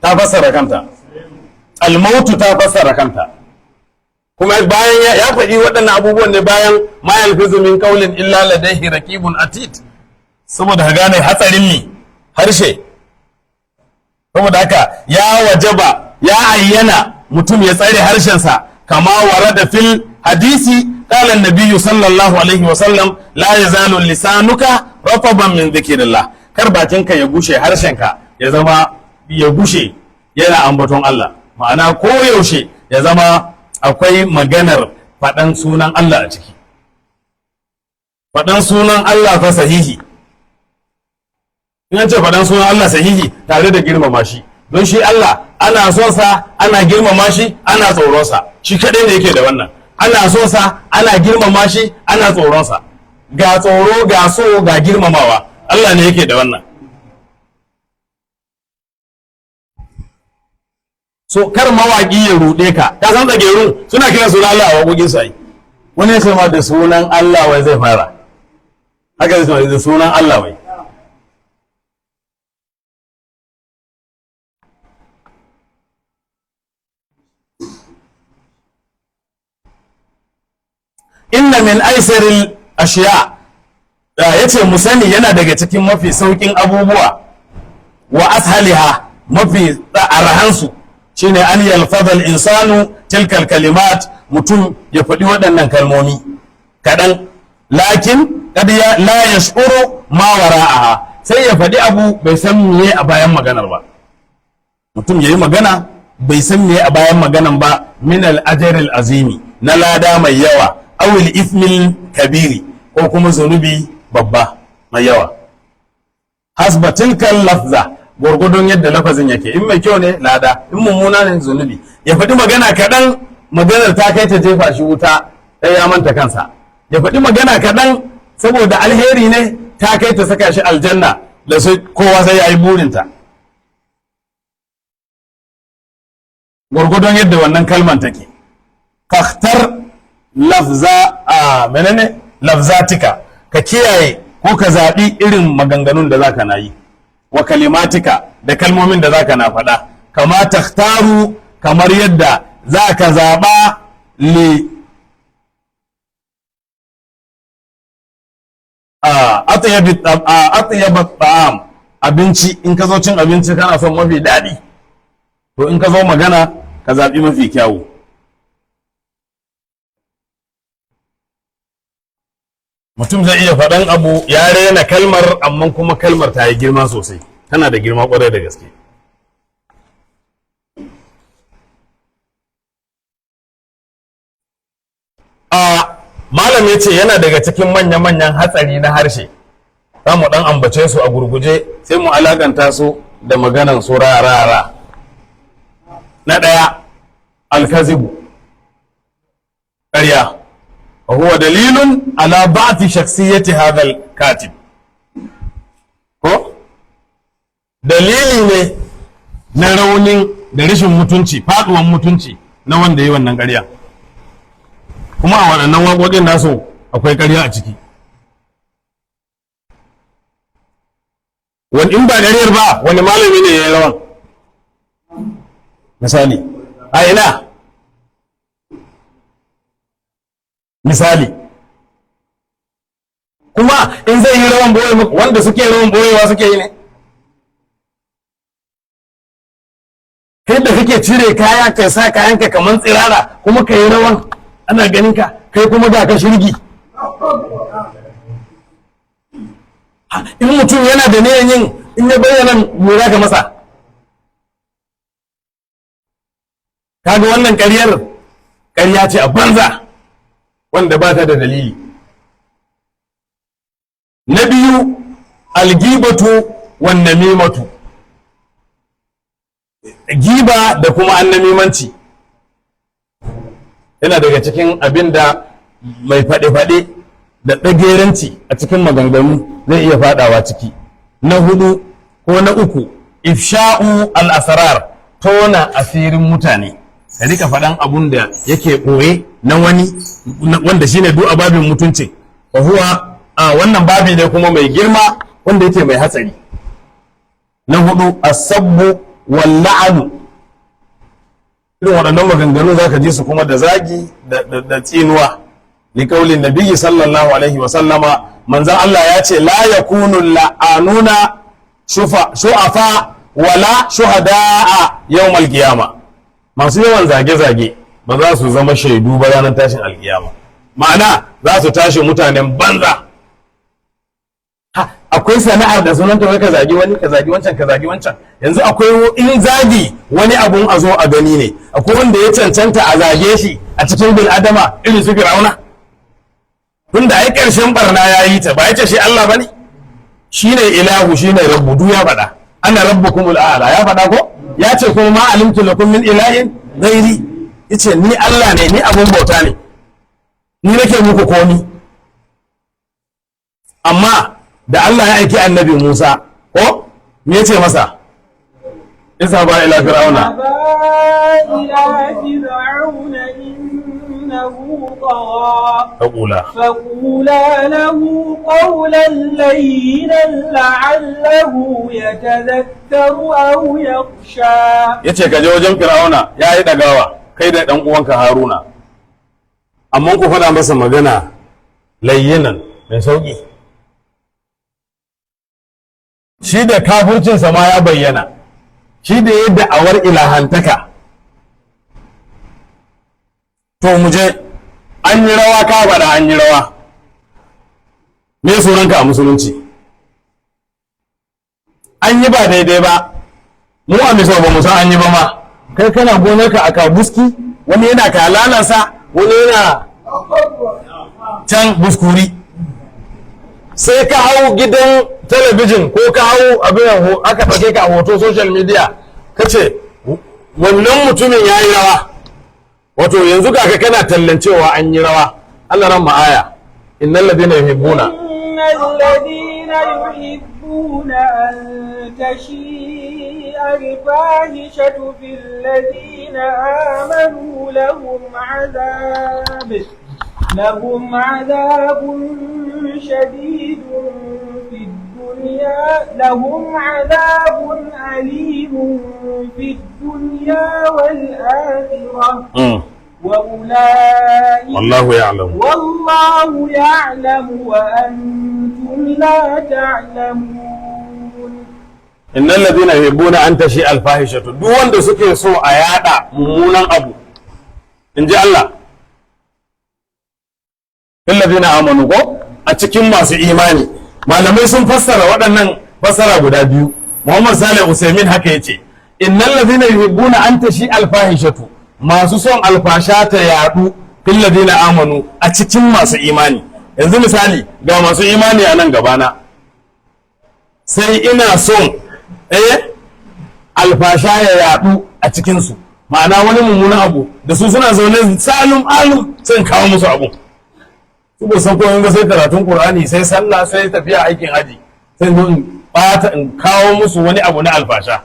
ta fassara kanta, al mautu ta fassara kanta. Kuma bayan ya faɗi waɗannan abubuwan ne bayan ma yalfizu min qawlin illa ladayhi raqibun atid, saboda ka gane hatsarin ni harshe. Saboda haka ya wajaba, ya ayyana mutum ya tsare harshensa, kama warada fil hadisi, qala an-nabiyyu sallallahu alaihi wa sallam: la yazalu lisanuka rataban min dhikrillah. Kar bakinka ya gushe, harshenka ya zama ya gushe yana ambaton Allah, ma'ana ko yaushe ya zama akwai maganar faɗan sunan Allah a ciki, faɗan sunan Allah fa sahihi. In an ce faɗan sunan Allah sahihi, tare da girmama shi, don shi Allah ana son sa, ana girmama shi, ana tsoron sa. Shi kaɗai ne yake da wannan: ana son sa, ana girmama shi, ana tsoron sa. Ga tsoro, ga so, ga girmamawa, Allah ne yake da wannan. So kar mawaƙi ya ruɗe ka. Ka san tsagerun suna kiran sunan Allah a waƙoƙin su. Ai wani ya ce ma da sunan Allah wai zai fara haka, zai ce da sunan Allah wai. Inna min aisaril ashiya, yace mu sani yana daga cikin mafi saukin abubuwa, wa ashaliha, mafi arahansu, shine an yalfadha insanu tilkal kalimat, mutum ya faɗi waɗannan kalmomi kaɗan, lakin kad ya la yash'uru ma wara'aha, sai ya faɗi abu bai san meye a bayan maganar ba. Mutum yayi magana bai san meye a bayan maganan ba, min al azimi, na lada mai yawa, awil ismil kabiri, ko kuma zunubi babba mai yawa, hasba tilkal lafza, gwargwadon yadda lafazin yake. In mai kyau ne, lada; in mummuna ne, zunubi. Ya faɗi magana kaɗan, maganar ta kai ta jefa shi wuta, sai ya manta kansa. Ya faɗi magana kaɗan saboda alheri ne, ta kai ta saka shi aljanna da sai kowa sai ya yi burinta, gwargwadon yadda wannan kalman take. Faktar lafza a menene lafzatika, ka kiyaye ko ka zaɓi irin maganganun da zaka na yi, wa kalimatika, da kalmomin da zaka na faɗa, kama takhtaru, kamar yadda za ka zaɓa li a atyabi ta'am, abinci. In ka zo cin abinci kana son mafi daɗi, to in ka zo magana ka zaɓi mafi kyawu. Mutum zai iya faɗan abu ya rena kalmar, amma kuma kalmar ta yi girma sosai, tana da girma ƙwarai da gaske. A malam ya ce yana daga cikin manya-manyan hatsari na harshe, za mu ɗan ambace su a gurguje, sai mu alakanta su da maganan su rara. Na ɗaya, alkazibu, ƙarya. Wa huwa dalilun ala ba'ti shakhsiyyati hadha katib, ko dalili ne na raunin da rashin mutunci, faduwan mutunci na wanda yi wannan ƙarya. Kuma a waɗannan waƙoƙin nasu akwai ƙarya a ciki. Wani in ba ƙaryar ba, wani malami ne ya yi rawan misali a ina misali? Kuma in zai yi rawan boye, wanda suke rawan boyewa suke yi ne? Kai da kake cire kaya ka sa kayanka kamar tsirara kuma ka yi rawan ana ganin ka, kai kuma ga ka shirgi. In mutum yana da niyan yin, in ya bayyana, me za ka masa? Kaga wannan ƙaryar ƙarya ce a banza wanda ba ta da dalili. Na biyu, algibatu wan namimatu, giba da kuma annamimanci, yana daga cikin abin da mai faɗe-faɗe da ɗageranci a cikin maganganu zai iya faɗawa ciki. Na hudu ko na uku, ifsha'u al-asrar, tona asirin mutane, ka rika faɗan abun da yake ɓoye na wani, wanda shine duk a babin mutuncin. Wa huwa a wannan babi ne kuma mai girma wanda yake mai hatsari. Na hudu, asabbu wal la'anu, irin waɗannan maganganu za ka ji su kuma da zagi da tsinuwa. Li kaulin nabiyyi sallallahu alaihi wa sallama, manzon Allah ya ce la yakunu la'anuna shu'afa wala shuhada'a yawmal qiyama. Masu yawan zage-zage ba za su zama shaidu ba ranar tashin alkiyama, ma'ana za su tashi mutanen banza. Akwai sana'ar da sunanta wai ka zagi wani, ka zagi wancan, ka zagi wancan. Yanzu akwai in zagi wani abun a zo a gani ne, akwai wanda ya cancanta a zage shi a cikin bil adama irin su Fir'auna, tunda ai karshen barna ya yi ta, ba ya ce shi Allah bane, shine ilahu, shine rabbu, du ya faɗa, ana rabbukumul a'la ya faɗa, ko ya ce kuma ma alimtu lakum min ilahin ghairi, yace ni Allah ne, ni abun bauta ne, ni nake muku komi. Amma da Allah ya aiki annabi Musa, ko me yace masa? Isa ba ila fir'auna. إلى فرعون إنه طغى. Faqula فقولا له قولا لينا لعله يتذكر أو يخشى. Yace ka je wajen fir'auna, ya yi dagawa, kai da dan uwanka Haruna, amma ku faɗa masa magana layyinan, mai sauki. Shi da kafircinsa ma ya bayyana, shi da ya da'awar ilahantaka. To mu je, an yi rawa, ka faɗa an yi rawa, me sunanka a musulunci? An yi ba daidai ba, mu a misau ba mu san an yi ba ma. Kai kana gonarka a Kabuski, wani yana kalalansa, wani yana can Buskuri, sai ka hau gidan talabijin ko ka hau abin aka ɗauke ka a hoto social media, ka ce Wannan mutumin ya yi rawa. Wato yanzu ga ka kana tallan cewa an yi rawa. Allah ran ma'aya, innal ladina yuhibbuna إن الذين يحبون أن تشيء الفاحشة في الذين آمنوا لهم عذاب شديد في الدنيا، لهم عذاب أليم في الدنيا والآخرة. وأولئك Wallahu ya'lamu. والله يعلم وأنتم لا تعلمون. Innal ladina yuhibbuna an tashi alfahishatu, duk wanda suke so a yada mummunan abu, in ji Allah, fil ladina amanu, ko a cikin masu imani. Malamai sun fassara waɗannan fassara guda biyu. Muhammad Salih Usaimin haka yace: innal ladina yuhibbuna an tashi alfahishatu, masu son alfasha ta yadu, fil ladina amanu, a cikin masu imani. Yanzu misali, ga masu imani a nan gabana, sai ina son alfasha ya yadu a cikinsu, ma'ana wani mummunan abu da su suna zaune salum alum, sai kawo musu abu. Su ba san komai ba, sai karatun Qur'ani, sai sallah, sai tafiya aikin haji, sai zo in bata, in kawo musu wani abu na alfasha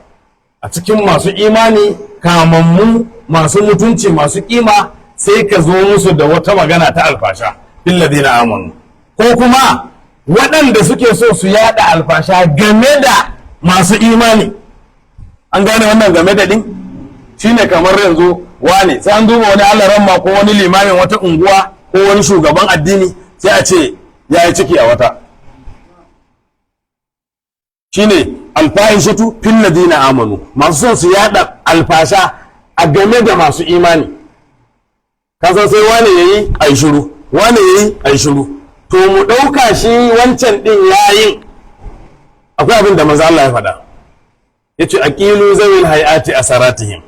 a cikin masu imani kamammu, masu mutunci, masu kima, sai ka zo musu da wata magana ta alfasha fil ladina amanu, ko kuma waɗanda suke so su yada alfasha game da masu imani. An gane wannan game da din shine kamar yanzu wane, sai an duba wani alaramma ko wani limamin wata unguwa ko wani shugaban addini, sai a ce ya yi ciki a wata. Shine alfahishatu fil ladina amanu, masu son su yada alfasha a game da masu imani. Kasan sai wane yayi ai shiru, wane yayi ai shiru. To mu ɗauka shi wancan ɗin yayin, akwai abin da manzo Allah ya faɗa, yace: aqilu zawil hayati asaratihim.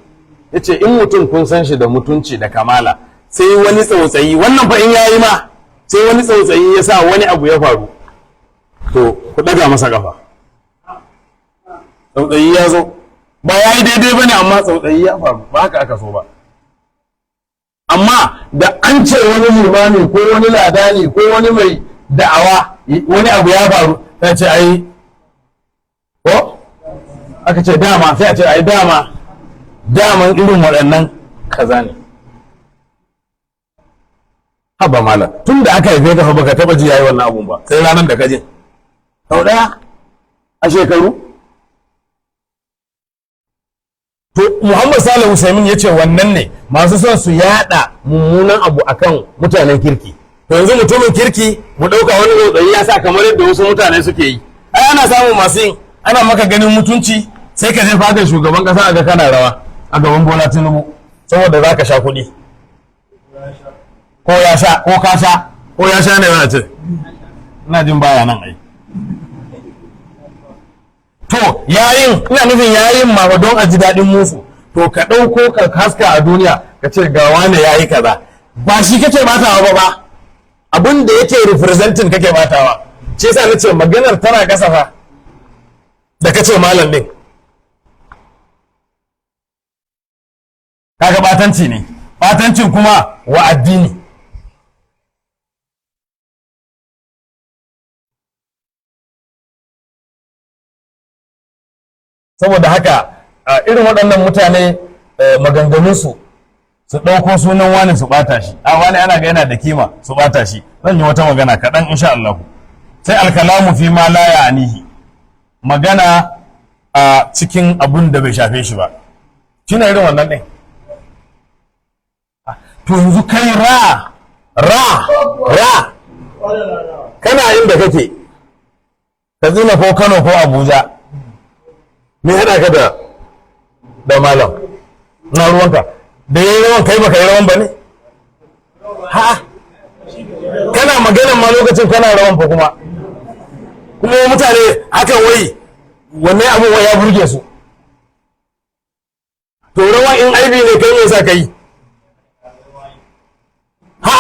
Yace in mutum kun san shi da mutunci da kamala, sai wani tsautsayi, wannan fa in yayi ma, sai wani tsautsayi ya sa wani abu ya faru, to ku ɗaga masa kafa. Tsautsayi ya zo, ba ya yi daidai ba ne, amma tsautsayi ya faru, ba haka aka so ba. Amma da an ce wani limami ko wani ladani ko wani mai da'awa wani abu ya faru, ta ce ai ko aka ce dama, sai a ce ai dama daman irin waɗannan kaza ne. Haba malam, tun da aka haife ka fa baka taba ji yayi wannan abun ba, sai ranar da ka je sau ɗaya a shekaru. To Muhammad Salih Usaimin ya ce wannan ne masu son su yada mummunan abu akan mutanen kirki. To yanzu mutumin kirki, mu ɗauka wani tsautsayi ya sa, kamar yadda wasu mutane suke yi, ai ana samun masu yin, ana maka ganin mutunci, sai ka je fadar shugaban kasa a ga kana rawa a gaban Bola Tinubu saboda za ka sha kuɗi, ko ya sha, ko ka sha, ko ya sha ne za a ce. Ina jin baya nan ai. To yayin, ina nufin yayin ma ba don a ji daɗin musu. To ka ɗauko ka haska a duniya, ka ce ga wane yayi kaza, ba shi kake batawa ba, abin da yake representing kake batawa. Shi yasa nace maganar tana kasa fa da kace malam din. Kaga batanci ne, batancin kuma wa addini. Saboda haka a irin waɗannan mutane, maganganunsu su ɗauko sunan wani su ɓata shi, a wani ana ga yana da kima su ɓata shi. Zan yi wata magana kaɗan insha Allah. Sai alkalamu fi ma la ya'nihi, magana a cikin abun da bai shafe shi ba, shine irin wannan ɗin. To yanzu kai ra ra ra kana inda kake, Katsina ko Kano ko Abuja, me haɗa ka da malam? Na ruwanka da yayi rawan? Kai baka yi rawan ba ne? Ha, kana maganan ma lokacin kana rawan fa. Kuma mutane hakan wai wannan abun wai ya burge su. To rawan in aibi ne, kai me yasa kai? Ha,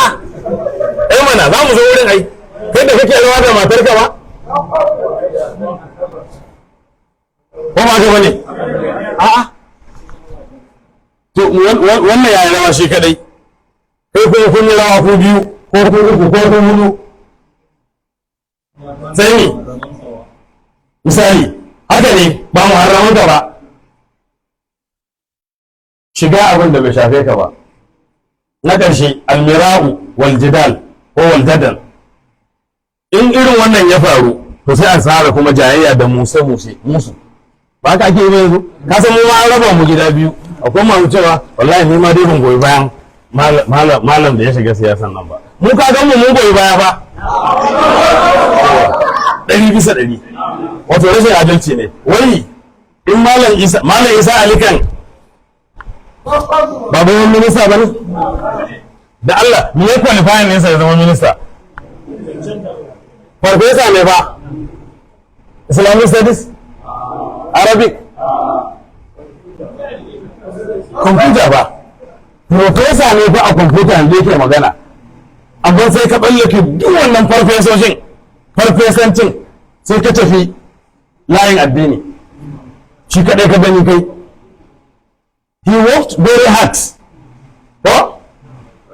eh mana, za mu zo wurin ai. Kai da kake rawa da matarka ba, ko ba ka bane? A'a. Wannan ya yi rawa shi kadai, kai kuma kun yi rawa ku biyu ko ku uku ko ku hudu, sai ne misali haka ne ba mu haramun ka ba shiga abin da bai shafe ka ba. Na ƙarshe, almira'u wal jidal ko wal jadal. In irin wannan ya faru, to sai a tsara kuma jayayya da muse muse musu. Ba ka ake yi yanzu? Ka san mu ma an raba mu gida biyu. Akwai masu cewa wallahi ni ma dai ban goyi bayan malam da ya shiga siyasan nan ba. Mu ka gan mu, mun goyi baya ba 100%. Wato rashin adalci ne. Wai in Malam Isa Ali kan ba bayan minista ba ne? Da Allah, me ya qualifying ne ya zama minista? Farfesa ne ba Islamic studies, Arabic, computer ba. Profesa ne fa a computer da yake magana. Amma sai ka tsallake duk wannan farfesoshin, farfesancin, sai ka tafi layin addini. Shi kadai ka gani kai. He worked very hard ko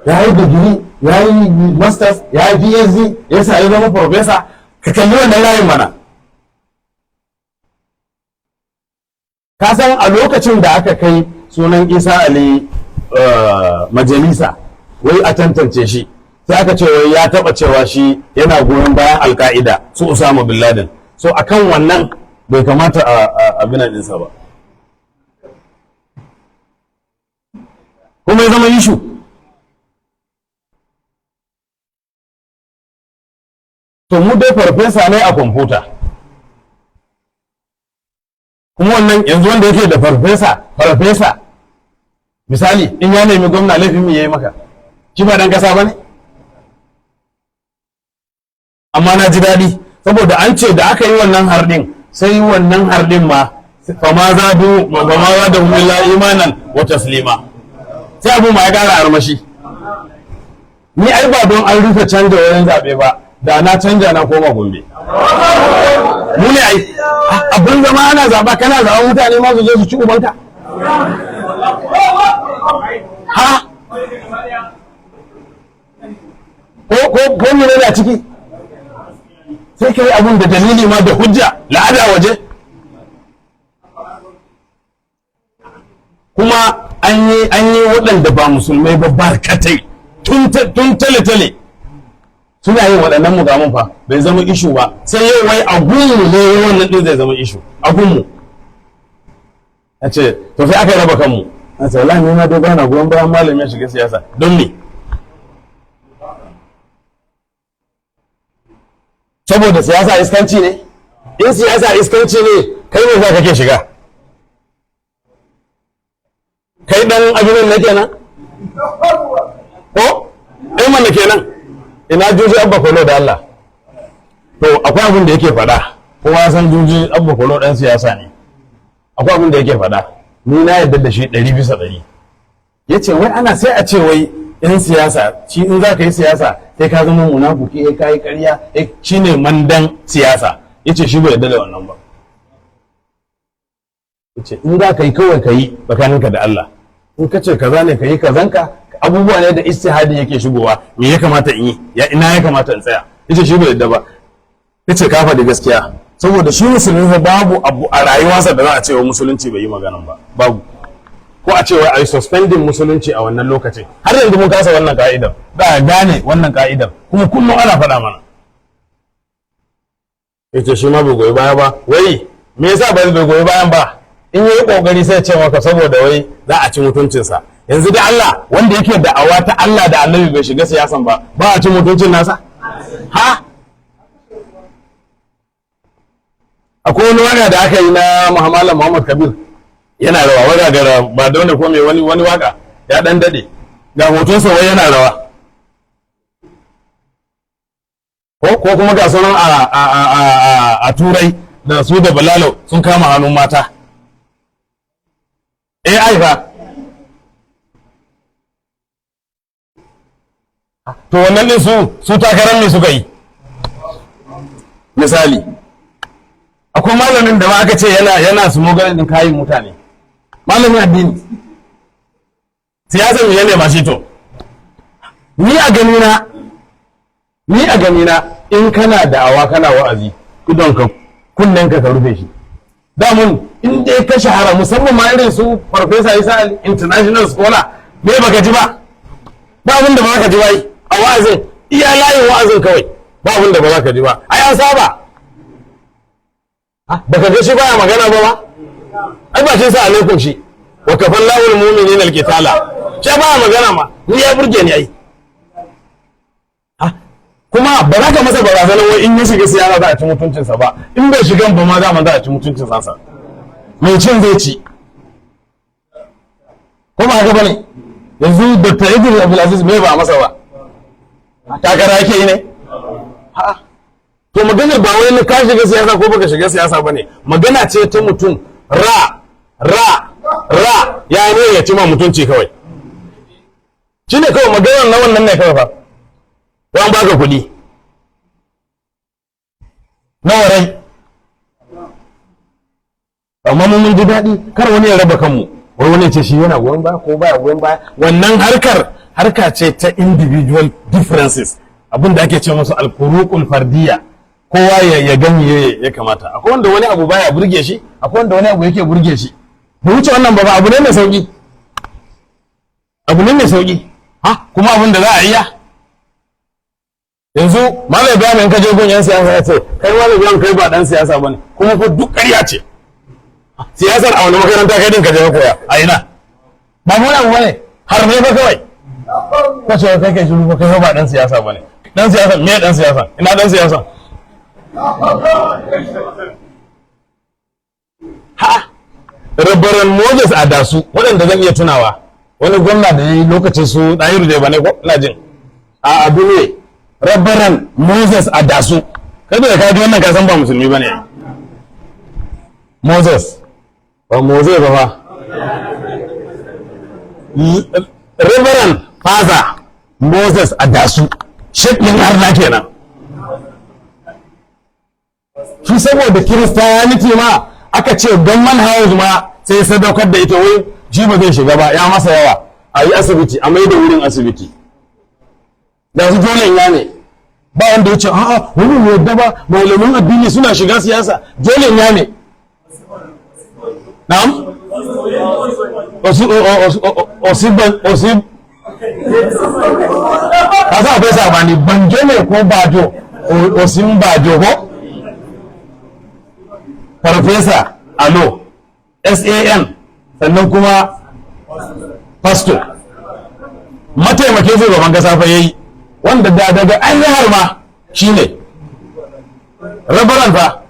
ya yi digiri, ya yi masters, ya yi PhD, ya sa ya zama professor. Ka kalli wannan layin mana. Ka san a lokacin da aka kai sunan Isa Ali majalisa, wai a tantance shi, sai aka ce wai ya taba cewa shi yana goyon bayan Alka'ida, su Usama bin Laden. So akan wannan bai kamata a abin ɗinsa ba. Kuma ya zama issue. To mu dai farfesa ne a kwamfuta. Kuma wannan yanzu wanda yake da farfesa misali, in ya nemi gwamna, laifin mu yayi maka? Shi ba dan kasa bane? Amma na ji daɗi saboda an ce da aka yi wannan hardin, sai wannan hardin ma fa ma zadu fa ma zadu illa imanan wa taslima. Sai abu ma ya ƙara armashi. Ni ai ba don an rufe canja wurin zaɓe ba, da na canja na koma Gombe. Mu ne ai abin zama ana zaɓa, kana zaɓa mutane ma su je su ci ubanka. Ha, ko mene ne a ciki? Sai ka yi abun da dalili ma da hujja la'ada waje. Kuma an yi waɗanda ba musulmai ba barkatai tun tale-tale suna yin waɗannan mukamin fa, bai zama issue ba. Sai yau wai a gunmu ne wannan ɗin zai zama issue a gunmu. A ce to sai aka raba kanmu. A ce wallahi ni ma dai bana goyon bayan malami ya shiga siyasa. Don me? Saboda siyasa iskanci ne? In siyasa iskanci ne, kai ne za kake shiga? Kai dan abin na kenan ko ɗan mana kenan? Ina Juji Abba Kolo da Allah? To akwai abin da yake faɗa. Kowa ya san Juji Abba Kolo ɗan siyasa ne. Akwai abin da yake faɗa, ni na yarda da shi 100%. Ya ce wai ana sai a ce wai in siyasa shi, in za ka yi siyasa sai ka zama munafuki, sai ka yi ƙarya, shi ne mandan siyasa. Ya ce shi bai yarda da wannan ba. Ya ce in za ka yi, kawai ka yi tsakaninka da Allah. In ka ce kaza ne, ka yi kazanka. Abubuwa ne da ijtihadi yake shigowa. Me ya kamata in yi, ya ina ya kamata in tsaya? Yace shi bai yadda ba. Yace ka faɗi gaskiya, saboda shi musulmi fa babu abu a rayuwarsa da za a ce wa musulunci bai yi maganan ba, babu. Ko a ce wai ai suspending musulunci a wannan lokacin. Har yanzu mun kasa wannan ka'idar da a gane wannan ka'idar, kuma kullum ana faɗa mana. Yace shi ma bai goyi baya ba. Wai me yasa ba bai goyi bayan ba? In yayi kokari sai ya ce maka saboda wai za a ci mutuncinsa. Yanzu da Allah, wanda yake da'awa ta Allah da Annabi bai shiga siyasan ba, ba a ci mutuncin nasa? Ha, akwai wani waka da aka yi na Muhammad Muhammad Kabir yana rawa, waka ga ba da wanda ko mai wani waka ya dan dade, ga hotonsa wai yana rawa. Ko kuma ga sauran a Turai da su da Balalo sun kama hannun mata. AI fa. To wannan din su takarar me suka yi? Misali, akwai malamin da ma aka ce yana smuggling din kayan mutane, malamin addini. Siyasar me ya nema shi? To, ni a ganina, in kana da'awa, kana wa'azi, idonka, kunnen ka rufe shi. Damun in dai ka shahara, musamman ma irin su Farfesa Isa Ali, international scholar, me baka ji ba? Ba abin da ba ka ji ba a wa'azin. Iya layin wa'azin kawai, ba abin da ba za ka ji ba. Ai an saba. Baka ga shi baya magana ba? Ai ba shi sa alaikum shi wa kafallahu almu'minina alqitala. Shi baya magana ma, ni ya burge ni ai. Kuma ba za ka masa barazanar wai in ya shiga siyasa za a ci mutuncinsa ba. In bai shigan ba ma, za a ci mutuncin sa. Mai cin zai ci, ko ba haka bane? Yanzu Dr. Idris Abdulaziz, me ba masa ba? Takara yake yi ne? To, maganar ba wai ka shiga siyasa ko baka shiga siyasa bane. Magana ce ta mutum ra ra ra ya ne ya ci ma mutunci kawai. Shine kawai maganar na wannan ne kawai fa. An baka kuɗi nawa rai? Amma mun ji daɗi. Kar wani ya raba kanmu, wai wani ce shi yana goyon baya ko baya goyon baya. Wannan harkar harka ce ta individual differences, abin da ake ce musu alfuruqul fardiyya. Kowa ya ganye ya kamata. Akwai wanda wani abu baya burge shi, akwai wanda wani abu yake burge shi. Ba wuce wannan ba. Abu ne mai sauki, abu ne mai sauki. Ha, kuma abin da za a iya yanzu, Malam Ibrahim, in ka je gun yan siyasa, ya ce kai Malam Ibrahim, kai ba dan siyasa bane. Kuma fa duk ƙarya ce. Siyasar a wani makaranta kai din ka je ka koya? A ina? Ba mu abu bane, har ne ba kawai ka ce kai shiru ba, kai ba dan siyasa bane. Dan siyasa me? Dan siyasa ina? Dan siyasa ha, Rabaran Moses Adasu, waɗanda zan iya tunawa, wani gwamna da ya yi lokacin su Ɗahiru da ba ne ko ina jin a abu ne. Rabaran Moses Adasu, kada da ka ji wannan ka san ba musulmi ba ne. Moses, ba Moses ba fa. Reverend Father Moses Adasu, shekin arna kenan shi. Saboda Kiristiyaniti ma aka ce government house ma sai sadaukar da ita, wai shi ba zai shiga ba, ya masa yawa. A yi asibiti, a mai da wurin asibiti da su dole ya ne. Ba wanda ya ce a'a, wani mai yadda ba, malaman addini suna shiga siyasa. Dole ya ne. Na'am, osi ka sa akwai sabani, Banjo ne ko Bajo, Osin Bajo ko Farfesa Alo SAN, sannan kuma pastor, mataimakin shugaban kasa fa yayi, wanda da daga an yi har ma shine rabaran fa.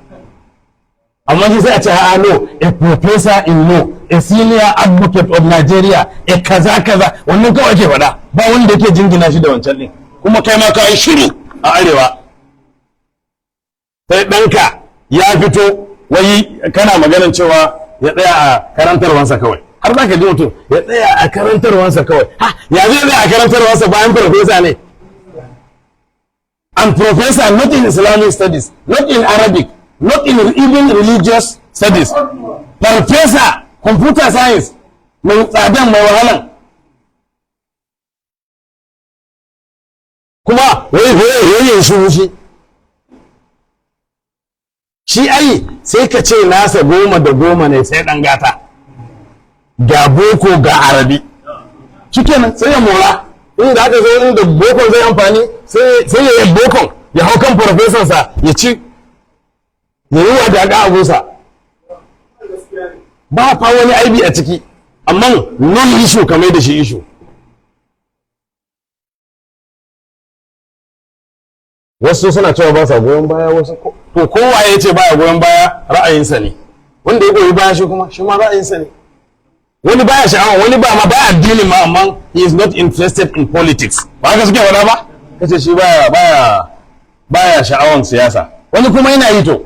Amma shi sai a ce a no, a professor in law, a senior advocate of Nigeria, a kaza kaza. Wannan kawai ake faɗa, ba wanda yake jingina shi da wancan ɗin. Kuma kai ma ka yi shiru a arewa, sai ɗanka ya fito wai kana maganin cewa ya tsaya a karantarwansa kawai. Har za ka ji mutum ya tsaya a karantarwansa kawai. Ha, ya zai tsaya a karantarwansa bayan farfesa ne? And professor not in Islamic studies, not in Arabic, not in even religious studies. Professor computer science, mai tsadan, mai wahalan. Kuma wai wai wai ya shiru shi. Shi ai sai ka ce nasa 10 da 10 ne, sai ɗan gata. Ga boko, ga Arabi. Shikenan, sai ya mora. Inda aka zo inda bokon zai amfani, sai ya yi bokon, ya hau kan farfesansa, ya ci, ya yi wadaƙa abunsa. Ba fa wani aibi a ciki, amma non issue kamar da shi issue. Wasu suna cewa ba sa goyon baya, wasu to kowa ya ce baya goyon baya, ra'ayinsa ne. Wanda ya goyi baya shi kuma, shi ma ra'ayinsa ne. Wani baya sha'awa, wani ba ma baya addinin ma, amma he is not interested in politics. Ba haka suke faɗa ba? Kace shi baya sha'awan siyasa. Wani kuma yana yi. To,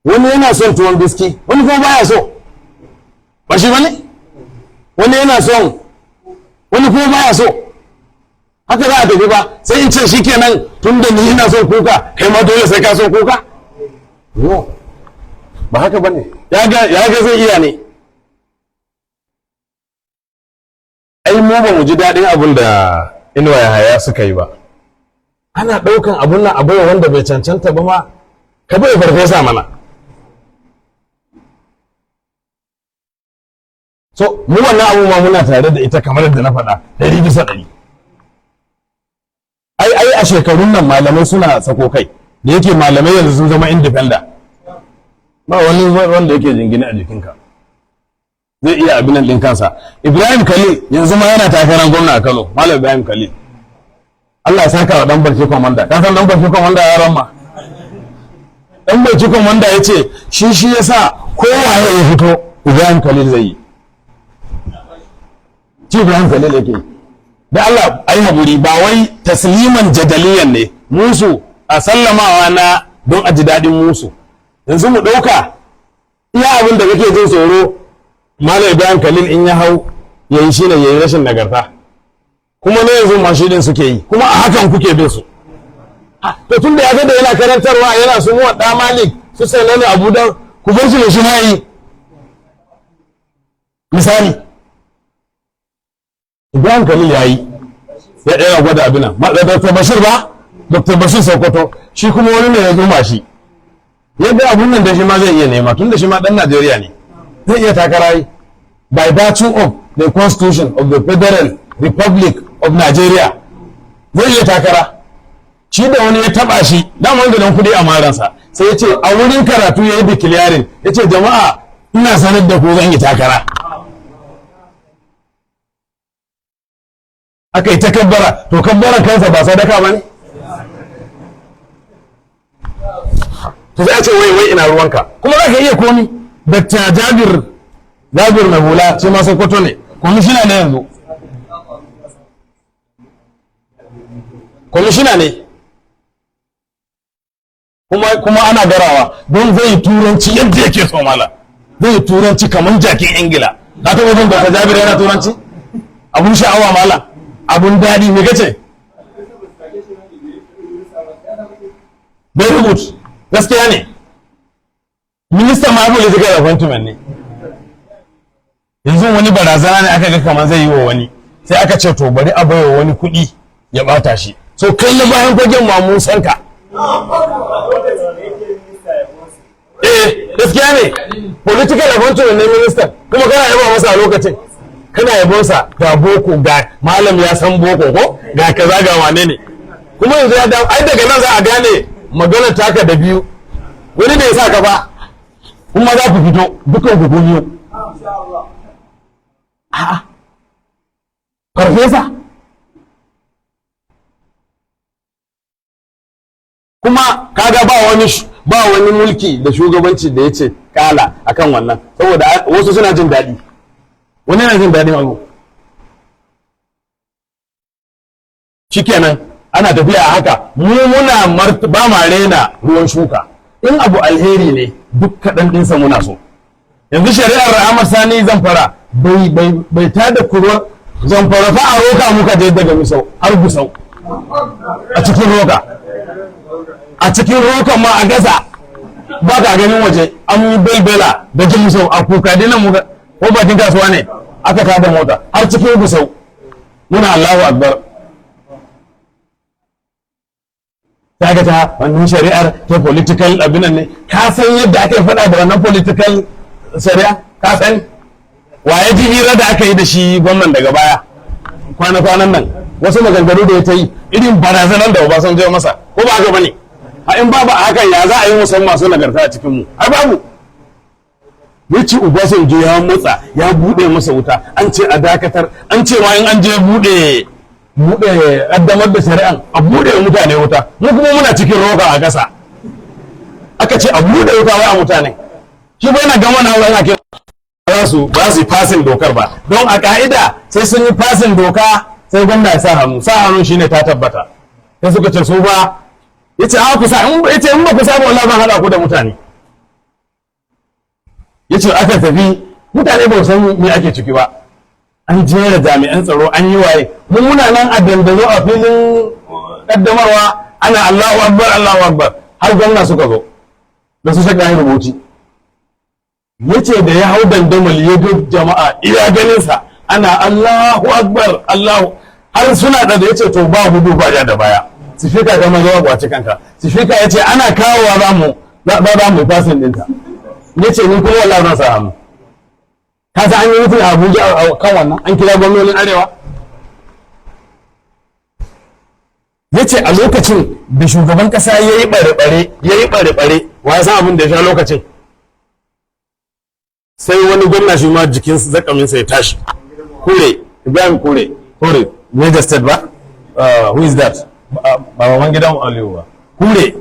wani yana son tuwon biski, wani kuma baya so. Ba shi bane? Wani yana son, wani kuma baya so. Haka za a tafi ba sai in ce shikenan, tun da ni ina son kuka, kai ma dole sai ka son kuka. No, ba haka bane. Ya ga zai iya ne. Ai mu ba mu ji daɗin abin da Inuwa Yahaya suka yi ba. Ana ɗaukan abun nan abu wanda bai cancanta ba ma, ka bai farfesa mana. So mu wannan abu ma muna tare da ita kamar yadda na faɗa 100%. Ai a shekarun nan malamai suna sako kai, da yake malamai yanzu sun zama independent, ba wani wanda yake jingine a jikinka, zai iya abin nan ɗin kansa. Ibrahim Khalil yanzu ma yana takarar gwamna a Kano. Malam Ibrahim Khalil, Allah ya saka wa dan barci komanda. Ka san dan barci komanda yaron ma, dan barci komanda ya ce shi yasa kowa ya fito Ibrahim Khalil zai yi. Ci Ibrahim Khalil yake da Allah ai haƙuri, ba wai tasliman jadaliyan ne musu a sallamawa na don a ji daɗin musu. Yanzu mu ɗauka iya abin da kake jin tsoro Malam Ibrahim Khalil in ya hau ya yi shine ya yi rashin nagarta, kuma na yanzu ma shi din suke yi, kuma a hakan kuke bin su. To tun da ya ga da yana karantarwa yana su muwa ɗa Malik su sanani Abu Dan, ku bar shi da shi ma yi. Misali Ibrahim Khalil ya yi, ya ɗaya gwada abin nan. Dr. Bashir ba, Dr. Bashir Sokoto, shi kuma wani ne ya zuma shi yadda abun nan da shi ma zai iya nema, tun da shi ma ɗan Najeriya ne, zai iya takara yi by virtue of the Constitution of the Federal Republic of Nigeria, zai iya takara. Shi da wani ya taba shi daman da dan kuɗi a maransa, sai ya ce a wurin karatu ya yi declaring, ya ce jama'a ina sanar da ku zan yi takara. Aka yi ta kabbara. To kabbara kansa ba sadaka ba ne? To sai a ce wai wai ina ruwanka, kuma za ka iya komi. Dr. Jabir Jabir mai hula, shi ma Sokoto ne, kwamishina ne yanzu, kwamishina ne kuma ana garawa don zai turanci yadda yake so. Mala zai turanci kamar jakin Ingila. Ka taɓa jin Dr. Jabir yana turanci? Abun sha'awa mala, abun daɗi. Me kace? Very good, gaskiya ne. Minista ma political appointment ne. Yanzu wani barazana ne aka ga kamar zai yi wa wani, sai aka ce to bari a baiwa wani kuɗi ya bata shi. So kai na bayan fagen ma mun san ka. Eh, gaskiya ne, political appointment ne minister, kuma kana yaba masa a lokacin, kana yabonsa ga boko, ga malam ya san boko, ko ga kaza ga wane ne. Kuma yanzu ya dawo. Ai daga nan za a gane magana taka da biyu wani ne ya sa ka ba, kuma za ku fito dukan ku biyu. A'a, farfesa kuma kaga ba wani ba wani mulki da shugabanci da yace kala akan wannan, saboda wasu suna jin daɗi, wani yana jin daɗin abu. Shikenan ana tafiya a haka. Mu muna ba ma rena ruwan shuka. In abu alheri ne duk kaɗan ɗinsa muna so. Yanzu shari'ar Ahmad Sani Zamfara bai tada kurwar Zamfara fa. A roka muka je daga Misau har Gusau a cikin roka, a cikin rokan ma a gaza ba ka ganin waje, an yi belbela da jin Misau a kuka dinan muka ko bakin kasuwa ne aka tada mota har cikin Gusau, muna Allahu Akbar. Ta ga ta wannan shari'ar ta political abinan ne. Ka san yadda aka yi faɗa da wannan political shari'a? Ka san waye ji hira da aka yi da shi gwamnan daga baya kwana-kwanan nan, wasu maganganu da ya ta yi, irin barazanar da Obasanjo ya masa, ko ba haka bane? A in babu a hakan ya za a yi musan masu nagarta a cikin mu? Ai babu. Yace Obasanjo ya matsa ya bude masa wuta, an ce a dakatar, an ce ma in an je bude bude kaddamar da shari'an a bude mutane wuta. Mu kuma muna cikin roka a gasa, aka ce a bude wuta wai a mutane. Shi bai na gama na wani ake ba su ba su fasin dokar ba, don a ka'ida sai sun yi fasin doka sai gwamna ya sa hannu. Sa hannu shine ta tabbata. Sai suka ce su ba, yace a ku sa, in yace in ba ku samu wallahi ban hada ku da mutane. Yace aka tafi, mutane ba san me ake ciki ba, an jera jami'an tsaro, an yi waye. Mun muna nan a dandazo a filin kaddamarwa ana Allahu Akbar, Allahu Akbar, har gwamna suka zo da su shaka rubuci. Yace da ya hau dandamali ya ga jama'a iya ganinsa, Ana Allahu Akbar, Allahu, har suna da ya ce to ba gudu ba ja da baya. Sifika ta maza kwace kanka. Sifika ya ce ana kawowa za mu passing ɗinta. Ya ce ni kuma wallahi zan sa hannu. Ka san an yi mutum a Abuja a kan wannan, an kira gwamnonin Arewa. Ya ce a lokacin da shugaban kasa ya yi bare-bare, ya yi bare-bare, wa ya san abin da ya sha lokacin? Sai wani gwamna shi ma jikin zakaminsa ya tashi. Kure, Ibrahim Kure, Kure, Niger State ba? Who is that? Ba baban gidan Aliyu ba. Kure.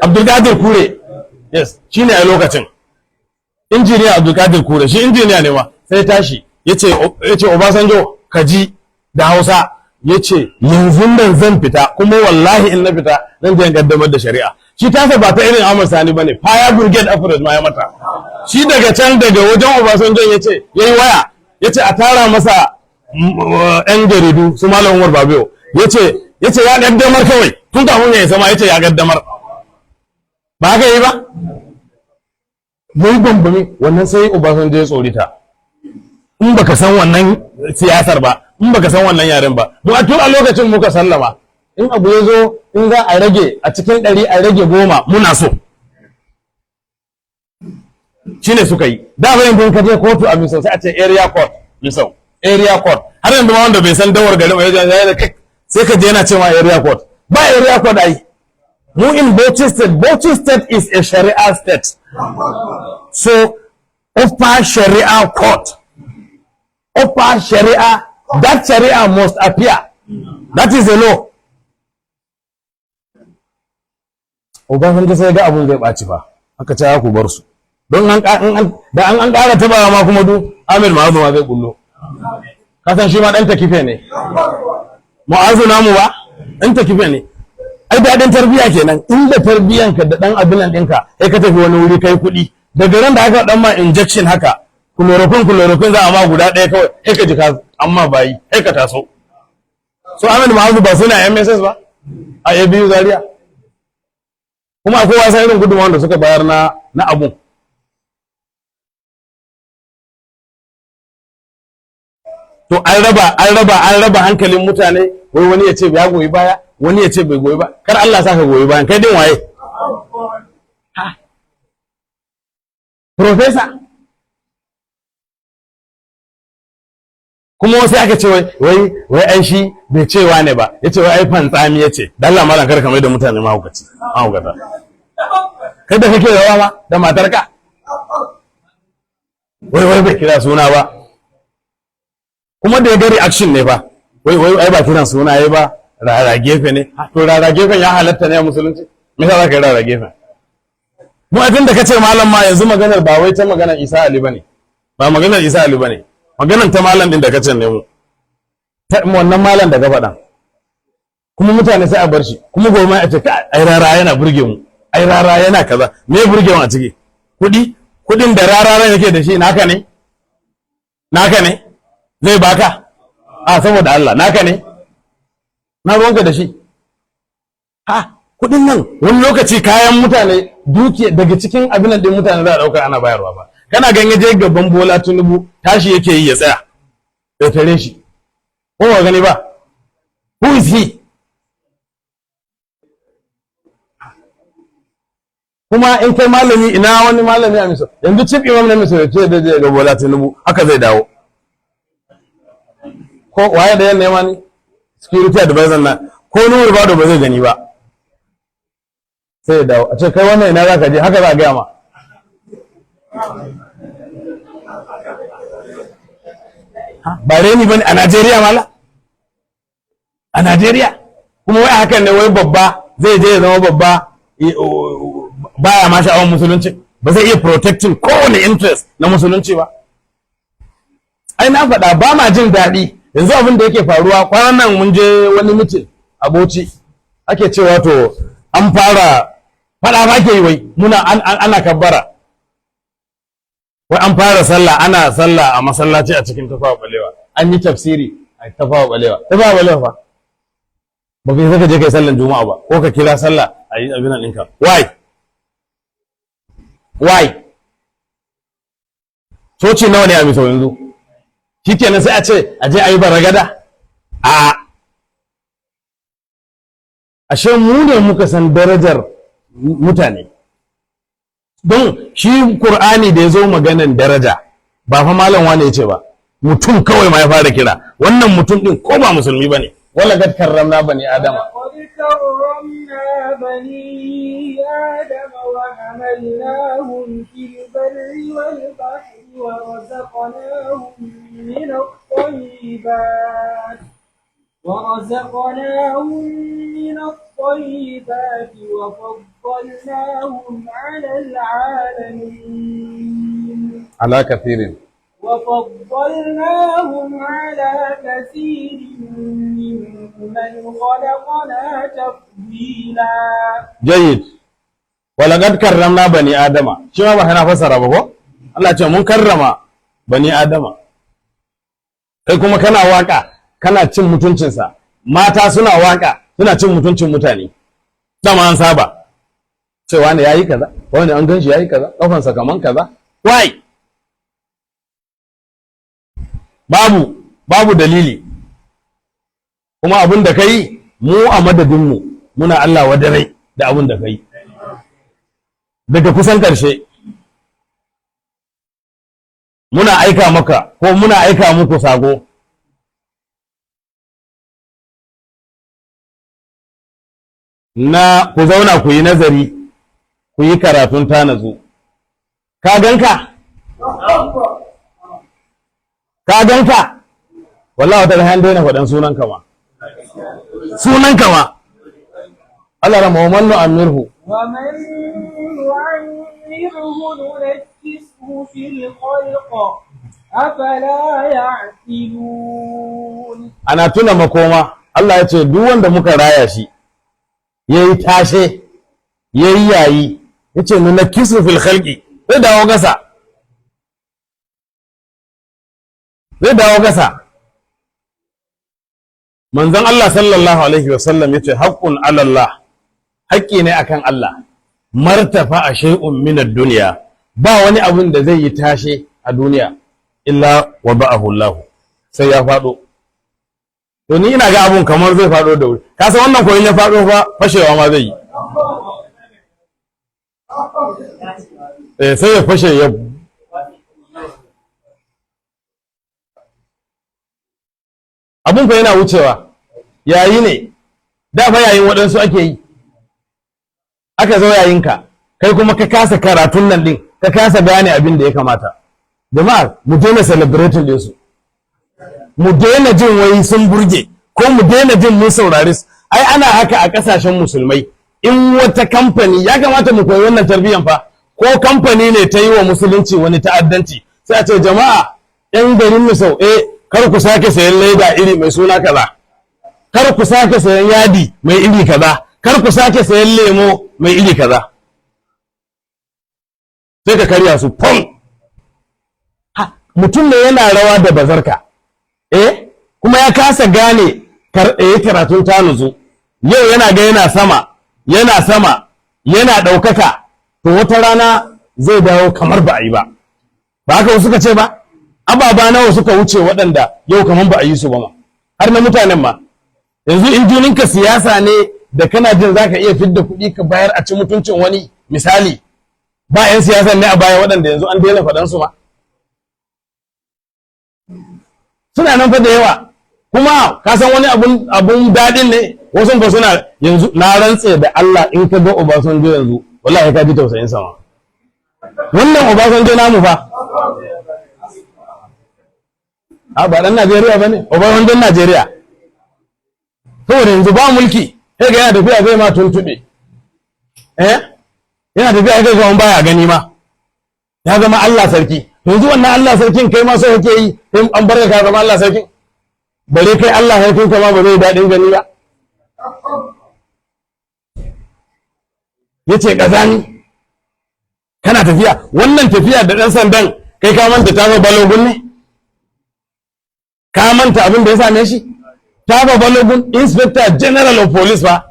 Abdulkadir Kure. Yes, shi ne a lokacin. Injiniya Abdulkadir Kure, shi injiniya ne ma. Sai tashi, ya ce Obasanjo, ka ji da Hausa, ya ce yanzu nan zan fita, kuma wallahi in na fita zan je in kaddamar da shari'a. Shi tasa ba ta irin Ahmad Sani bane, fire brigade approach ma ya mata. Shi daga can, daga wajen Obasanjo, ya ce yayi waya, ya ce a tara masa yan jaridu su Malam Umar Babiyo, ya ce ya kaddamar kawai tun kafin ya sama, ya ce ya kaddamar. Ba haka yi ba, yayi bambami wannan, sai Obasanjo ya tsorita. In baka san wannan siyasar ba, in baka san wannan yaren ba, mu a tun a lokacin muka sallama. In abu ya zo, in za a rage a cikin 100, a rage 10, muna so. Shine suka yi. Da ba yanzu ka je kotu a Misau, sai a ce area court, Misau area court. Har yanzu ma wanda bai san dawar garin ba ya kai, sai ka je yana cewa area court. Ba area court ai. Mu in Bauchi State, Bauchi State is a Sharia state, so upper Sharia court, upper Sharia, that Sharia must appear. That is the law. Obasanjo sai ga abun zai ɓaci fa, aka ce ku bar su, don an da an ƙara tabawa ma kuma du Ahmed Mu'azu ma zai bullo. Ka san shi ma ɗan takife ne, Mu'azu namu ba ɗan takife ne. Ai daɗin tarbiyya kenan. Inda tarbiyyanka da ɗan abin ɗinka, sai ka tafi wani wuri kai kuɗi, daga ran da aka ɗan ma injection haka, chloroquine, chloroquine za a ma guda ɗaya kawai, sai ka ji ka amma bayi, sai ka taso. So Ahmed Mu'azu ba suna MSS ba a ABU Zaria, kuma akwai wasan irin gudunmawar da suka bayar na abun. To an raba hankalin mutane. Wai wani ya ce ya goyi baya, wani ya ce bai goyi ba. Kar Allah sa ka goyi bayan. Kai din waye? Ha, professor. Kuma wasu aka ce wai ai shi bai cewa ne ba, yace wai ai fantsami. Yace dan Allah malam, kar ka mai da mutane mahaukaci, mahaukata. Kai da kake rawa ma da matarka, wai bai kira suna ba. Kuma da ya ga reaction ne ba, wai ai ba kiran suna yayi ba, rara gefe ne. To rara gefen ya halatta ne a musulunci? Me yasa zaka yi rara gefen? Mu abin da kace malam ma yanzu, maganar ba wai ta maganar Isa Ali bane, ba maganar Isa Ali bane, maganar ta malam din da kace ne. Mu ta wannan malam da ka faɗa, kuma mutane sai a bar shi. Kuma gobe ma a ce ai rara yana burge mu, ai rara yana kaza. Me burge mu a ciki? Kuɗi? Kuɗin da rara yake da shi naka ne? Naka ne? Zai baka? A saboda Allah, naka ne? Na ruwanka da shi? Ha, kuɗin nan wani lokaci kayan mutane, duke daga cikin abin din mutane za a ɗauka ana bayarwa ba. Kana ganin je gaban Bola Tinubu, tashi yake yi ya tsaya ya tare shi, ko ba gani ba? Who is he? Kuma in kai malami, ina wani malami a Misau yanzu, chief imam na Misau ya ce da zai ga Bola Tinubu, haka zai dawo. Ko waye da yan nema ni security advisor na, ko Nuhu Bado ba zai gani ba, sai ya dawo. A ce kai wannan ina za ka je? Haka za a gaya ma. Ba reni bane a Najeriya mala, a Najeriya. Kuma wai hakan ne, wai babba zai je ya zama babba, baya ma sha'awar musulunci, ba zai iya protecting kowane interest na musulunci ba. Ai na faɗa, ba ma jin daɗi yanzu abin da yake faruwa. Kwanan nan mun je wani meeting a Bauchi, ake cewa to an fara faɗa ba ke yi, wai muna ana kabbara, wai an fara sallah, ana sallah a masallaci a cikin Tafawa Balewa, an yi tafsiri a Tafawa Balewa. Tafawa Balewa fa, ba kai saka je kai sallan juma'a ba, ko ka kira sallah a yi abin nan ɗinka. Why, why? Coci nawa ne a Misau yanzu? Shikenan sai a ce a je a yi baragada. A ashe mu ne muka san darajar mutane. Don shi Kur'ani da ya zo maganan daraja, ba fa malam wane ya ce ba, mutum kawai ma ya fara kira. Wannan mutum din ko ba musulmi bane. Wala kad karramna bani adama. ولقد كرمنا بني آدم وحملناهم في البر والبحر ورزقناهم من الطيبات وفضلناهم على العالمين. Ala kathirin. وفضلناهم على كثير ممن خلقنا تفضيلا. Jayyid. Walaqad karramna bani adama. Shi ma ba kana fassara ba ko? Allah ce mun karrama bani adama. Kai kuma kana waka kana cin mutuncinsa. Mata suna waka suna cin mutuncin mutane. Dama an saba cewa ne yayi kaza, wani an ganshi yayi kaza, kafansa kaman kaza. Why? Babu dalili. Kuma abin da kai, mu a madadinmu muna Allah wadarai da abin da kai. Daga kusan ƙarshe, muna aika maka ko muna aika muku sako na ku zauna ku yi nazari, ku yi karatun tanazu. Ka ganka, ka ganka, wallahi wata ran daina faɗan sunanka ma, sunanka ma. Allah rama wa man nu'ammirhu. ومن نعمره ننكسه في الخلق أفلا يعقلون؟ Ana tuna makoma. Allah ya ce duk wanda muka raya shi yayi tashe, yayi yayi, yace nunakkisu fil khalqi, zai dawo gasa, zai dawo gasa. Manzon Allah sallallahu alaihi wasallam yace haqqun ala Allah, haƙƙi ne akan Allah, martafa a shay'un min ad-dunya, ba wani abun da zai yi tashe a duniya illa wa ba'ahu Allah, sai ya faɗo. To ni ina ga abun kamar zai faɗo da wuri. Ka san wannan koyin ya faɗo fa, fashewa ma zai yi. Eh, sai ya fashe. Ya abun fa yana wucewa, yayi ne. Da fa yayin waɗansu ake yi, aka zo yayinka, kai kuma ka kasa karatun nan din, ka kasa gane abin da ya kamata. Jama'a, mu daina celebrating ɗinsu, mu daina jin wai sun burge, ko mu daina jin mun saurari su. Ai ana haka a kasashen musulmai. In wata kamfani, ya kamata mu koyi wannan tarbiyyan fa, ko kamfani ne ta yi wa musulunci wani ta'addanci, sai a ce jama'a yan garin Misau, eh, kar ku sake sayan leda iri mai suna kaza, kar ku sake sayan yadi mai iri kaza, kar ku sake sayan lemo mai iri kaza. Sai ka karya su fom. Ha, mutum ne yana rawa da bazarka, eh, kuma ya kasa gane karatun ta nutsu. Yau yana ga yana sama, yana sama, yana ɗaukaka, to wata rana zai dawo kamar ba a yi ba. Ba haka wasu suka ce ba? Ababa nawa suka wuce waɗanda yau kamar ba a yi su ba ma, har na mutanen ma. Yanzu in juninka siyasa ne da kana jin zaka iya fidda kuɗi ka bayar a ci mutuncin wani, misali, ba 'yan siyasan ne a baya waɗanda yanzu an daina faɗan su ma? Suna nan fa da yawa. Kuma ka san wani abun daɗin ne, wasu ba suna yanzu. Na rantse da Allah, in ka ga Obasanjo yanzu, wallahi ka ji tausayin sama. Wannan Obasanjo namu fa, a ba dan Najeriya bane, Obasanjon Najeriya. Saboda yanzu ba mulki, sai ga yana tafiya zai ma tuntube, eh, yana tafiya sai ga wani baya gani ma, ya zama Allah sarki. Yanzu wannan Allah sarkin kai ma so kake yi in an barka ka zama Allah sarkin? Bare kai Allah sarkin ka ma ba zai daɗin gani ba. Yace kazani kana tafiya, wannan tafiya da ɗan sandan, kai ka manta ta Balogun ne? Ka manta abin da ya same shi? Tafa Balogun, Inspector General of Police ba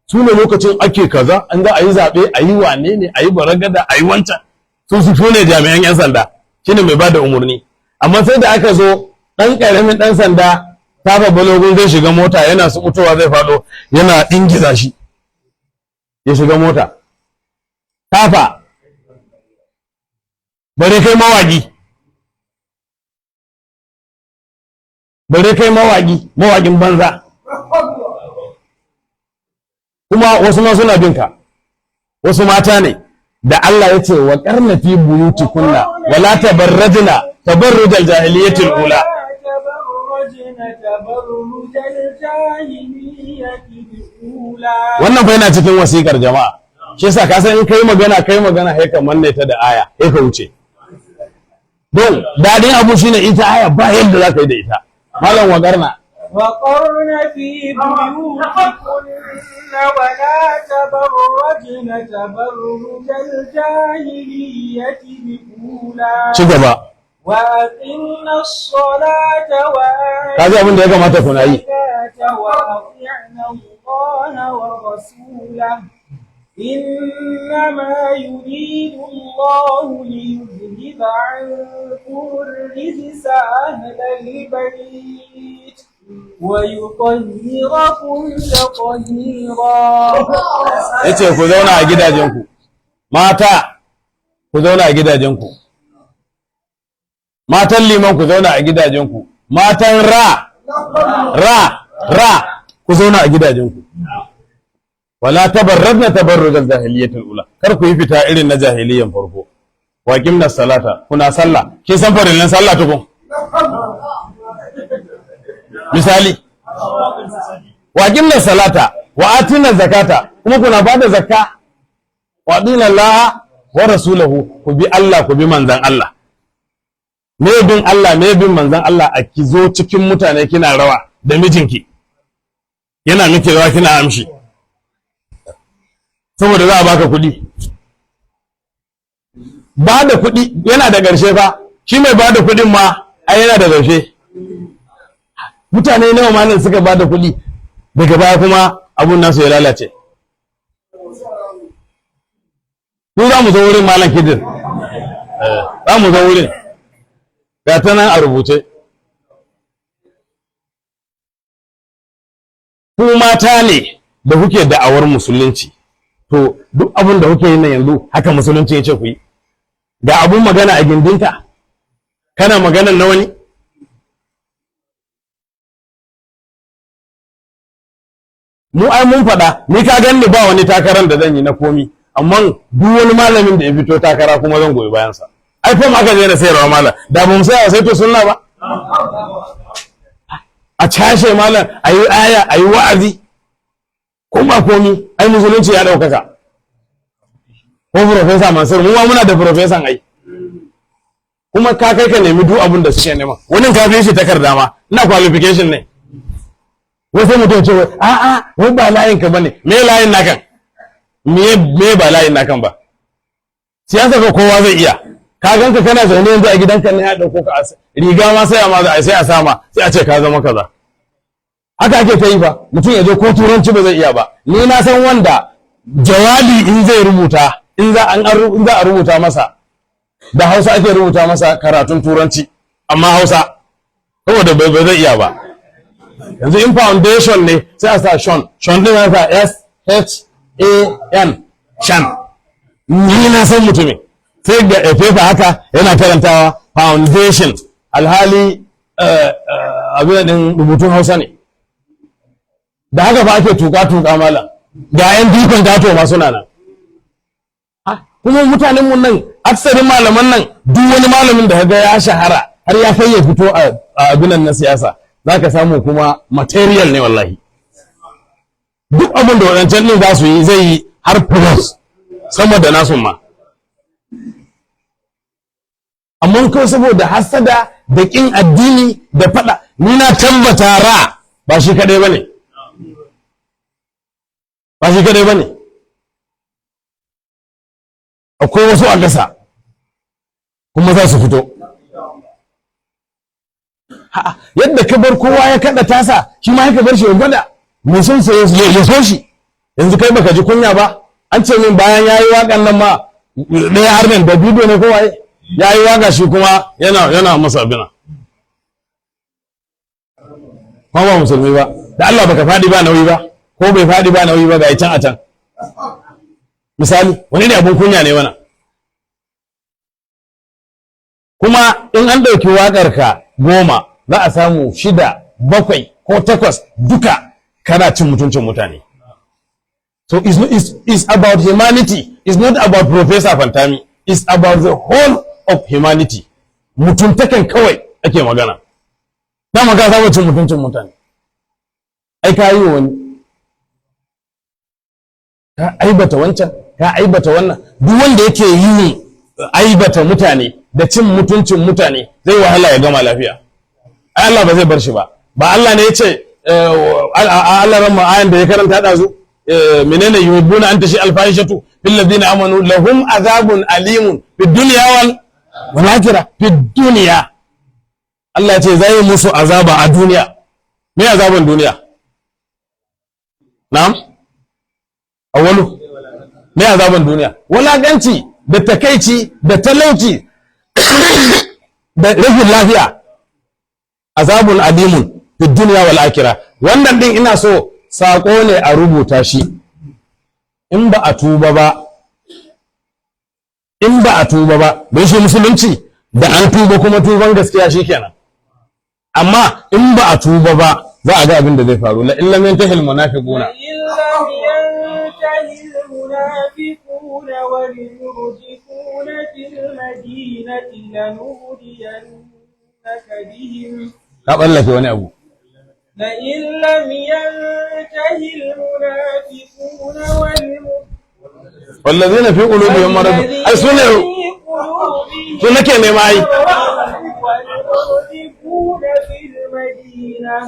su ne lokacin ake kaza, an za a yi zaɓe, a yi wane ne, a yi baragada, a yi wancan, su ne jami'an 'yan sanda, shine mai bada umarni. Amma sai da aka zo Ɗan ƙaramin ɗan sanda Tafa Balogun zai shiga mota, yana subutowa zai faɗo, yana ingiza shi ya shiga mota. Tafa, bare kai mawaƙi, bare kai mawaƙi, mawaƙin banza. Kuma wasu ma suna bin ka, wasu mata ne da Allah ya ce wa qarna fi buyutikunna wala tabarrajna tabarrujal jahiliyatil ula. ولا تبرجن تبرج الجاهلية الأولى. Wannan fa yana cikin wasikar jama'a. Shi yasa ka san in kai magana, kai magana, sai ka manne ta da aya, sai ka wuce. Don dadin abu shine ita aya ba yadda za ka yi da ita. Malam, waƙarna. وقرن في بيوتكن ولا تبرجن تبرج الجاهلية الأولى. Ci gaba. وأقمنا الصلاة وآتينا Ka ji abin da ya kamata kuna yi. الزكاة وأطعنا الله ورسوله. إنما يريد الله ليذهب عنكم الرجس أهل البيت ويطهركم تطهيرا. Yace ku zauna a gidajenku, mata, ku zauna a gidajenku, matan liman, ku zauna a gidajenku, matan ra ra ra, ku zauna a gidajenku. Wala tabarrajna tabarrujal jahiliyyatil ula, kar ku yi fita irin na jahiliyyan farko. Wa qimna salata, kuna sallah. Kin san farillan sallah tukun? Misali, wa qimna salata wa atina zakata, kuma kuna bada zakka. Wa atina Allah wa rasulahu, ku bi Allah, ku bi manzan Allah. Me bin Allah, me bin manzan Allah? A ki zo cikin mutane kina rawa da mijinki, yana miki rawa kina amshi saboda za a baka kuɗi. Ba da kuɗi yana da ƙarshe fa. Shi mai ba da kuɗin ma ai yana da ƙarshe. Mutane nawa ma nan suka ba da kuɗi, daga baya kuma abun nasu ya lalace? Mu za mu zo wurin, Malam Kidir. Za mu zo wurin, ga ta nan a rubuce. Ku mata ne da kuke da'awar musulunci, to duk abin da kuke yi nan yanzu haka musulunci ya ce ku yi? Ga abun magana a gindinka, kana maganan na wani. Mu ai mun faɗa, ni ka ganni ba wani takarar da zan yi na komi, amma duk wani malamin da ya fito takara kuma zan goyi bayansa. Ai fom aka je na sayarwa, malam, da ba mu saya sai to sunna ba a cashe, malam, a yi aya, a yi wa'azi, ko ba komi ai musulunci ya ɗaukaka. Ko Profesa Mansur, mu ma muna da profesan ai. Kuma ka kai ka nemi duk abin da suke nema, wani ka fi shi takarda ma, ina qualification ne. Wai sai mutum ce wai a'a, wai ba layin ka bane. Me layin nakan? Me ba layin nakan ba? Siyasa ko kowa zai iya. Ka ganka kana zaune yanzu a gidanka ne, ya dauko ka riga ma sai a ma sai a sama, sai a ce ka zama kaza. Haka ake ta yi ba. Mutum ya zo ko turanci ba zai iya ba. Ni na san wanda jawabi in zai rubuta, in za a rubuta masa da Hausa ake rubuta masa karatun turanci, amma Hausa, saboda ba zai iya ba. Yanzu in foundation ne, sai a sa Shon Shon din, sa S H A N, Shan. Ni na san mutumin, sai ga paper haka yana karantawa foundation, alhali abin din rubutun Hausa ne. Da haka fa ake tuka tuka, malam. Ga yan dukan gato ma suna nan. Kuma mutanen mu nan, aksarin malaman nan, duk wani malamin da kaga ya shahara har ya kai ya fito a abinan na siyasa, za ka samu kuma material ne wallahi. Duk abin da waɗancan ɗin za su yi, zai yi har plus sama da nasu ma. Amma kawai saboda hasada da ƙin addini da faɗa. Ni na tabbata ra ba shi kaɗai ba ne, ba shi kaɗai ba ne. Akwai wasu a ƙasa kuma za su fito. Yadda ka bar kowa ya kaɗa tasa, shi ma ya bar shi ya gwada. Mai son sa ya so shi. Yanzu kai baka ji kunya ba? An ce min bayan yayi waƙan nan ma, ɗaya har nan da bidiyo ne, kowa ya yi waƙa, shi kuma yana masa abina. Kuma ba musulmi ba, da Allah baka faɗi ba nauyi ba, ko bai faɗi ba nauyi ba, ga can a can. Misali, wani ne abun kunya ne wannan? Kuma in an ɗauki waƙar ka 10, za a samu shida, bakwai ko takwas duka kana cin mutuncin mutane. So it's, not, it's about humanity. It's not about Professor Pantami. It's about the whole of humanity. Mutuntakan kawai ake magana. Dama ka saba cin mutuncin mutane. Ai ka yi wa wani. Ka aibata wancan, ka aibata wannan. Duk wanda yake yin aibata mutane da cin mutuncin mutane, zai wahala ya gama lafiya. Ai Allah ba zai bar shi ba. Ba Allah ne ya ce, Allah ran ayan da ya karanta ɗazu, menene? Yuhibbuna an tashi alfahishatu fil ladina amanu lahum azabun alimun fid dunya wal akhirah. Fid dunya, Allah ce zai musu azaba a duniya. Me azaban duniya? Na'am, awwalu, me azaban duniya? Walaganci da takaici da talauci da rashin lafiya. Azabun alimun fid dunya wal akhirah. Wannan din ina so sako ne a rubuta shi. In ba a tuba ba, in ba a tuba ba, don shi musulunci da an tuba kuma tuban gaskiya shikenan. Amma in ba a tuba ba, za a ga abin da zai faru. La illam yantahi al munafiquna لئن لم ينته المنافقون والمرجفون في المدينة لنغرينك بهم. Ka ballake wani abu. لئن لم ينته المنافقون والمرجفون Wallazina fi qulubihim marad, ai sune su nake nema ai. والمرجفون في المدينة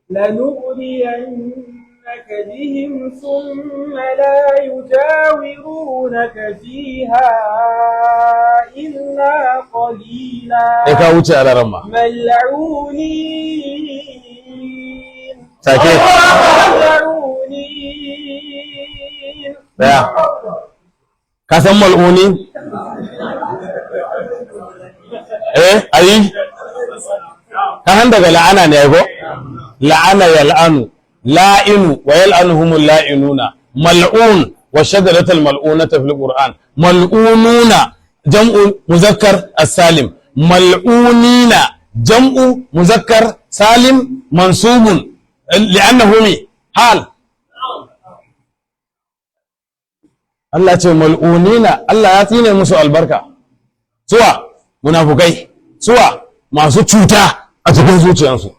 لنغرينك بهم ثم لا يجاورونك فيها إلا قليلا. Sai ka wuce a ma. ملعونين. Sake. ملعونين. Daya, ka san mal'uni? Eh, ayi ka san daga la'ana ne ko? La'ana yal'anu, la'inu wa yal'anuhumul la'inuna, mal'un wa shajaratul mal'unata fil Qur'an. Mal'ununa jam'u muzakkar as-salim, mal'unina jam'u muzakkar salim mansubun li'annahu mi hal. Allah ce mal'unina, Allah ya tsine musu albarka. Suwa? Munafukai. Suwa? Masu cuta a cikin zuciyarsu.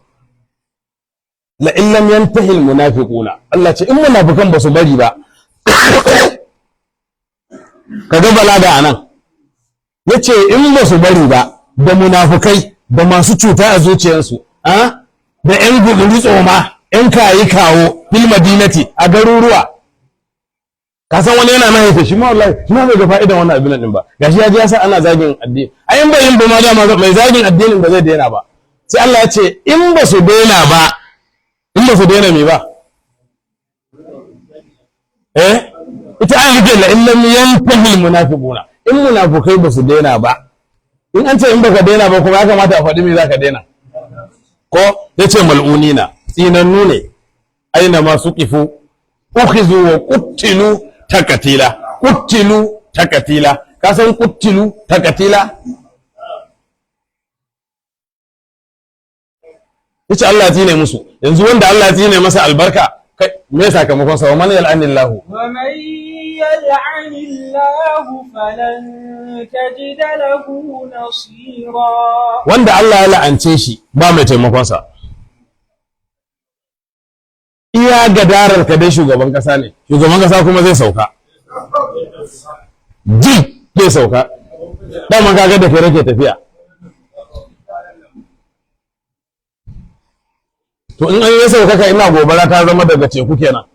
La in lam yantahi al munafiquna, Allah ce in munafukan ba su bari ba. Kaga balaga anan, yace in ba su bari ba, da munafukai da masu cuta a zuciyarsu, a da yan guduri tsoma, yan kayi kawo, fil madinati, a garuruwa. Ka san wani yana nan shi ma, wallahi shi ma bai ga fa'idan wannan abin din ba. Gashi ya ji ya sa ana zagin addini. Ai in bai yin ba ma, dama mai zagin addinin ba zai daina ba. Sai Allah ya ce in ba su daina ba, in ba su daina me ba? Eh, ita an rike la in lam yantahi munafiquna, in munafukai ba su daina ba. In an ce in baka daina ba kuma, ya kamata a faɗi me zaka daina ko? Yace mal'unina, tsinannu ne. Aina ma suqifu ukhizu wa quttilu takatila. Quttilu takatila, ka san quttilu takatila? Yace Allah ya tsine musu. Yanzu wanda Allah ya tsine masa albarka, kai me sakamakon sa? Wa man yal'anillahu ومن يلعن الله فلن تجد له نصيرا. Wanda Allah ya la'ance shi, ba mai taimakon sa. Iya gadarar ka dai shugaban kasa ne, shugaban kasa kuma zai sauka, ji zai sauka. Dama kaga da kai rake tafiya. To in an yi sauka ka, ina gobara ta zama daga teku kenan.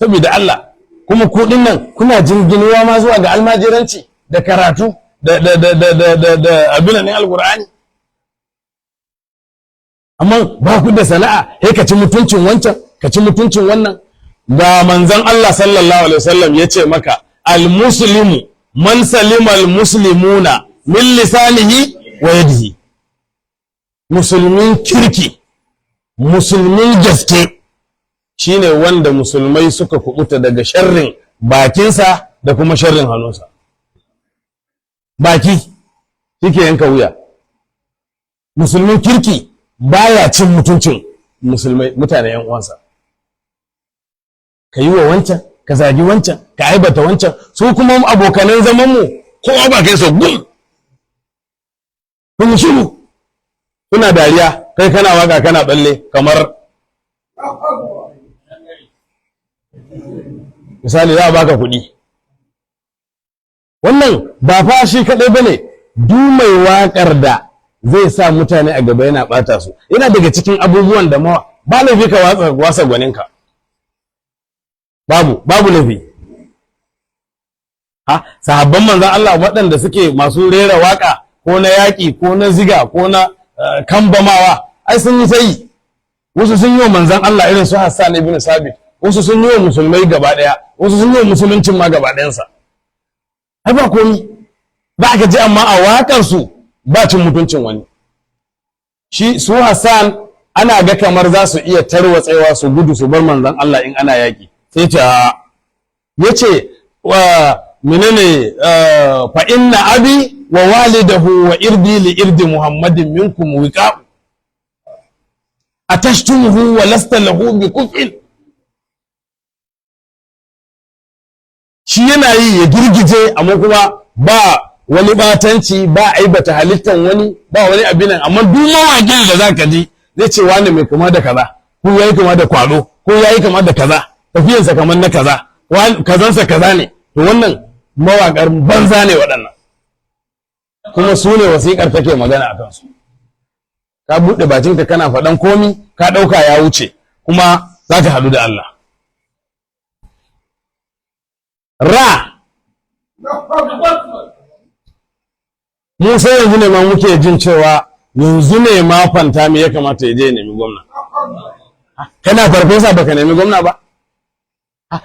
Saboda Allah, kuma kuɗin nan kuna jinginuwa ma zuwa ga almajiranci da karatu da abin nan alqur'ani, amma ba ku da sana'a, sai ka ci mutuncin wancan, ka ci mutuncin wannan. Ga manzon Allah sallallahu alaihi wasallam ya ce maka almuslimu man salima almuslimuna min lisanihi wa yadihi. Musulmin kirki, musulmin gaske shine wanda musulmai suka kubuta daga sharrin bakinsa da kuma sharrin hannunsa. Baki shike yanka wuya. Musulmin kirki baya cin mutuncin musulmai, mutane yan uwansa. Ka yi wa wancan, ka zagi wancan, ka aibata wancan. Su kuma abokanan zamanmu, kowa ba kai so gum, kun shiru kuna dariya, kai kana waka kana balle. Kamar misali za a baka kuɗi, wannan ba fa shi kaɗai ba ne. Du mai waƙar da zai sa mutane a gaba yana ɓata su, yana daga cikin abubuwan da mawa ba laifi ka wasa gwaninka, babu laifi. Ha, sahabban manzan Allah waɗanda suke masu rera waƙa, ko na yaƙi, ko na ziga, ko na kambamawa, ai sun yi ta yi. Wasu sun yi wa manzan Allah, irin su Hassan ibn Sabit, wasu sun yi wa musulmai gaba ɗaya, wasu sun yi wa musuluncin ma gaba ɗayansa. Ai ba komi ba aka ji, amma a waƙar su ba cin mutuncin wani. Shi su Hassan ana ga kamar za su iya tarwatsewa su gudu su bar manzan Allah in ana yaƙi, sai ta yace wa menene, fa inna abi wa walidahu wa irdi li irdi Muhammadin minkum wiqa'u, atashtumuhu wa lasta lahu bi kuf'in. Shi yana yi ya girgije, amma kuma ba wani batanci, ba aibata halittan wani, ba wani abin. Amma duk mawaƙin da zaka ji zai ce wani mai kama da kaza, ko yayi kama da kwado, ko yayi kama da kaza, tafiyansa kamar na kaza, kazansa kaza ne. To wannan mawaƙar banza ne waɗannan, kuma su ne wasiƙar take magana a kansu. Ka buɗe bakinka kana faɗan komi, ka ɗauka ya wuce, kuma za ka haɗu da Allah. Ra mu sai yanzu ne ma muke jin cewa yanzu ne ma fanta me ya kamata ya je ya nemi gwamna. Kana farfesa baka nemi gwamna ba?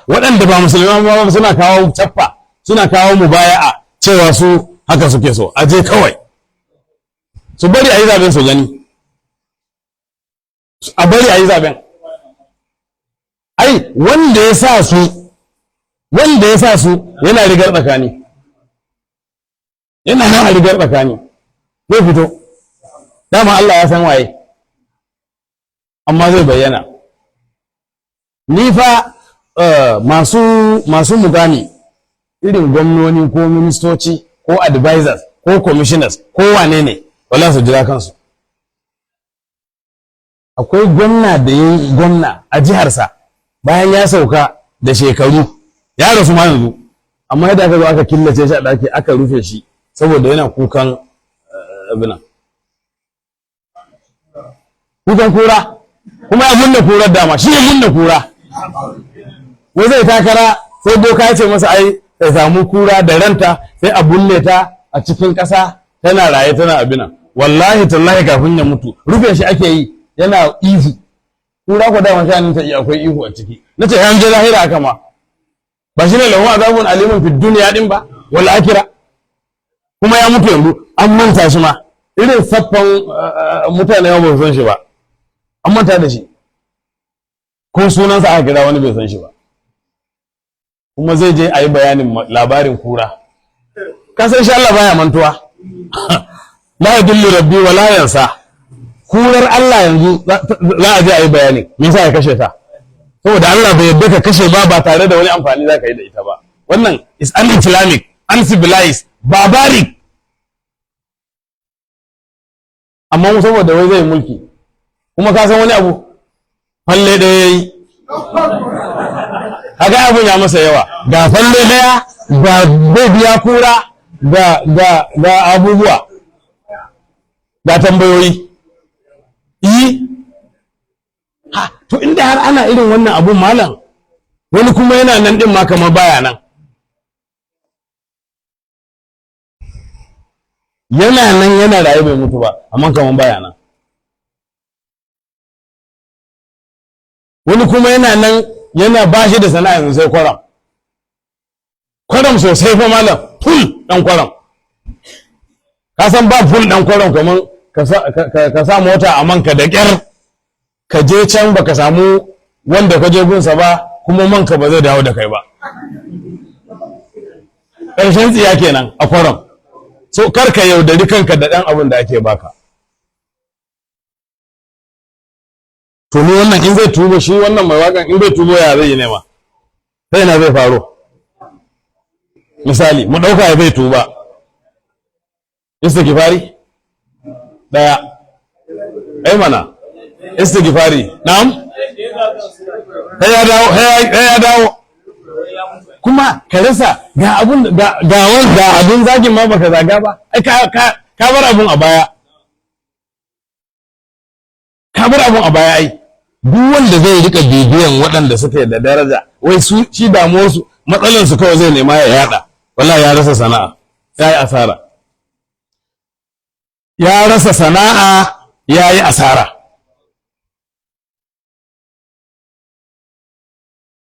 Waɗanda ba musulman ba suna kawo cappa, suna kawo mubaya'a cewa su haka suke so. A je kawai, su bari a yi zaben su gani, a bari a yi zaben. Ai wanda ya sa su yana rigar tsakani, yana nan a rigar tsakani, zai fito. Dama Allah ya san waye, amma zai bayyana. Ni fa masu mukami irin gwamnoni ko ministoci ko advisors ko commissioners ko wane ne, wala su jira kansu. Akwai gwamna da ya yi gwamna a jiharsa, bayan ya sauka da shekaru, ya rasu ma yanzu, amma yadda aka zo aka killace shi a ɗaki aka rufe shi saboda yana kukan abinan, kukan kura, kuma ya bunne kurar. Dama shi ya bunne kura, wai zai takara. Sai boka ya ce masa ai sai samu kura da ranta, sai a bunne ta a cikin ƙasa tana raye tana abinan. Wallahi tallahi, kafin ya mutu rufe shi ake yi yana ihu. Kura ko dama shanin ta iya akwai ihu a ciki. Nace yan je lahira haka ma ba shi ne lahu azabun alimun fid dunya din ba wal akhirah. Kuma ya mutu yanzu an manta shi ma, irin saffan mutane ba su san shi ba, an manta da shi, ko sunansa aka kira wani bai san shi ba. Kuma zai je a yi bayanin labarin kura. Ka san shi Allah baya mantuwa, la yadullu rabbi wa la yansa. Kurar Allah yanzu za a je a yi bayani me yasa ya kashe ta, saboda Allah bai yarda ka kashe ba ba tare da wani amfani za ka yi da ita ba. Wannan is un-Islamic, uncivilized, barbaric. Amma mu saboda wai zai mulki, kuma ka san wani abu, falle ɗaya yayi, kaga abun ya masa yawa. Ga falle ɗaya, ga zai biya kura, ga abubuwa, ga tambayoyi yi. Ha, to inda har ana irin wannan abun, malam, wani kuma yana nan din ma kamar baya nan, yana nan yana raye bai mutu ba, amma kamar baya nan. Wani kuma yana nan yana ba shi da sana'a yanzu sai kwaram kwaram sosai fa malam, ful dan kwaram. Ka san ba ful dan kwaram kaman ka sa mota a manka da ƙyar, ka je can baka samu wanda ka je gunsa ba, kuma manka ba zai dawo da kai ba. Ƙarshen tsiya kenan a kwaron. So kar ka yaudari kanka da ɗan abin da ake baka. To ni wannan in zai tuba, shi wannan mai waƙan in bai tuba ya zai yi nema? Sai na zai faro? Misali, mu ɗauka ya zai tuba, istighfari ɗaya, ai mana istighfari, na'am, sai ya dawo, sai ya dawo kuma ka rasa ga abun ga abun zagin ma baka zaga ba. Ai ka bar abun a baya, ka bar abun a baya. Ai duk wanda zai rika bibiyan waɗanda suka yi da daraja, wai su shi damuwarsu, matsalar su kawai zai nema ya yada, wallahi ya rasa sana'a, ya yi asara. Ya rasa sana'a, ya yi asara.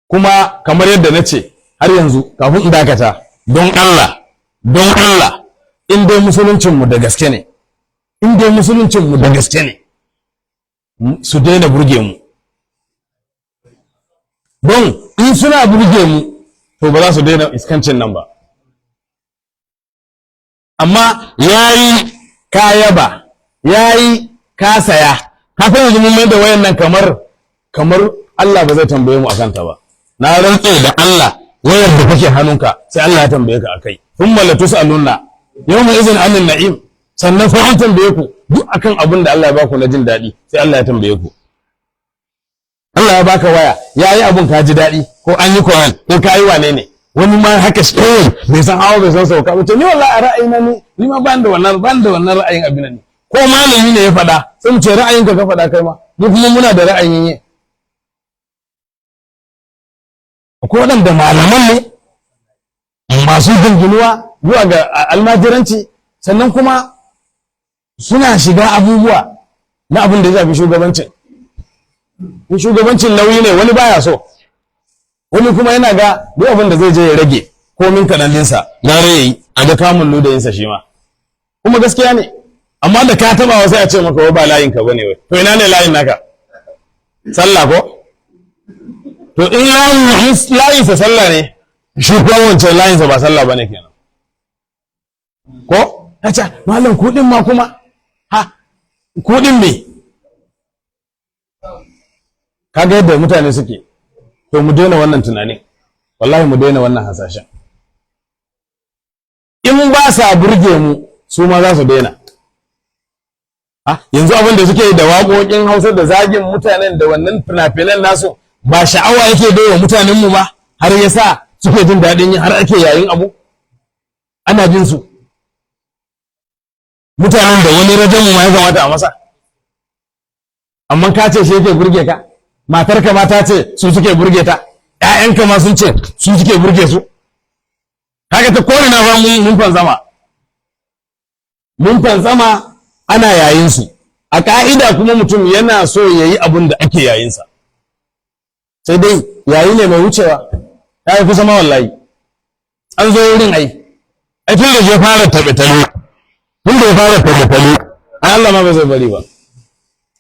Kuma kamar yadda na ce har yanzu kafin in dakata, don Allah, don Allah, in dai musuluncinmu da gaske ne, in dai musuluncinmu da gaske ne, su daina burge mu. Don in suna burge mu, to ba za su daina iskancin nan ba. Amma yayi ka yaba, yayi ka saya, ka san yanzu mun mai da wayan nan kamar Allah ba zai tambaye mu akan ta ba. Na rantse da Allah, wayar da kake hannunka sai Allah ya tambaye ka akai. Thumma la tus'alunna yawma idhin 'anil na'im. Sannan sai an tambaye ku duk akan abin da Allah ya baku na jin daɗi, sai Allah ya tambaye ku. Allah ya baka waya, ya yi abun ka ji daɗi, ko an yi koran, ko ka yi wane ne. Wani ma haka shi kawai bai san hawa bai san sauka ba. To ni wallahi a ra'ayina ni ma ban da wannan ra'ayin abin nan ne. Ko malami ne ya faɗa, sai mu ce ra'ayinka ka faɗa kai ma, mu kuma muna da ra'ayin yi. Akwai waɗanda malaman ne masu ginginuwa zuwa ga almajiranci, sannan kuma suna shiga abubuwa na abin da ya shafi shugabancin. In shugabancin nauyi ne, wani baya so, wani kuma yana ga duk abin da zai je ya rage komin kaɗan ɗinsa gara ya yi a ga kamun ludayinsa shi ma. Kuma gaskiya ne. Amma da ka taɓa, sai a ce maka wai ba layin ka bane. Wai to ina ne layin naka? Sallah ko? To in layinsa sallah ne, shi kuma wancan layinsa ba sallah bane kenan ko? Ta malam kuɗin ma kuma ha kuɗin me? Kaga yadda mutane suke. To mu daina wannan tunanin, wallahi mu daina wannan hasashen. In ba sa burge mu, su ma za su daina. Ha, yanzu abin da suke yi da waƙoƙin Hausa da zagin mutanen da wannan fina-finan nasu, ba sha'awa yake baiwa mutanen mu ba, har ya sa suke jin daɗin yi, har ake yayin abu ana jin su. Mutanen da wani rajamu ma ya kamata a masa, amma ka ce shi yake burge ka. Matarka ma ta ce su suke burge ta, ƴaƴanka ma sun ce su suke burge su. Kaga ta kore na fa mun fanzama, mun fanzama, ana yayin su. A ka'ida kuma mutum yana so ya yi abun da ake yayinsa, sai dai yayi ne mai wucewa, ya yi kusa ma. Wallahi an zo wurin. Ai tun da ya fara taɓe taɓe, tun da ya fara taɓe taɓe, ai Allah ma ba zai bari ba.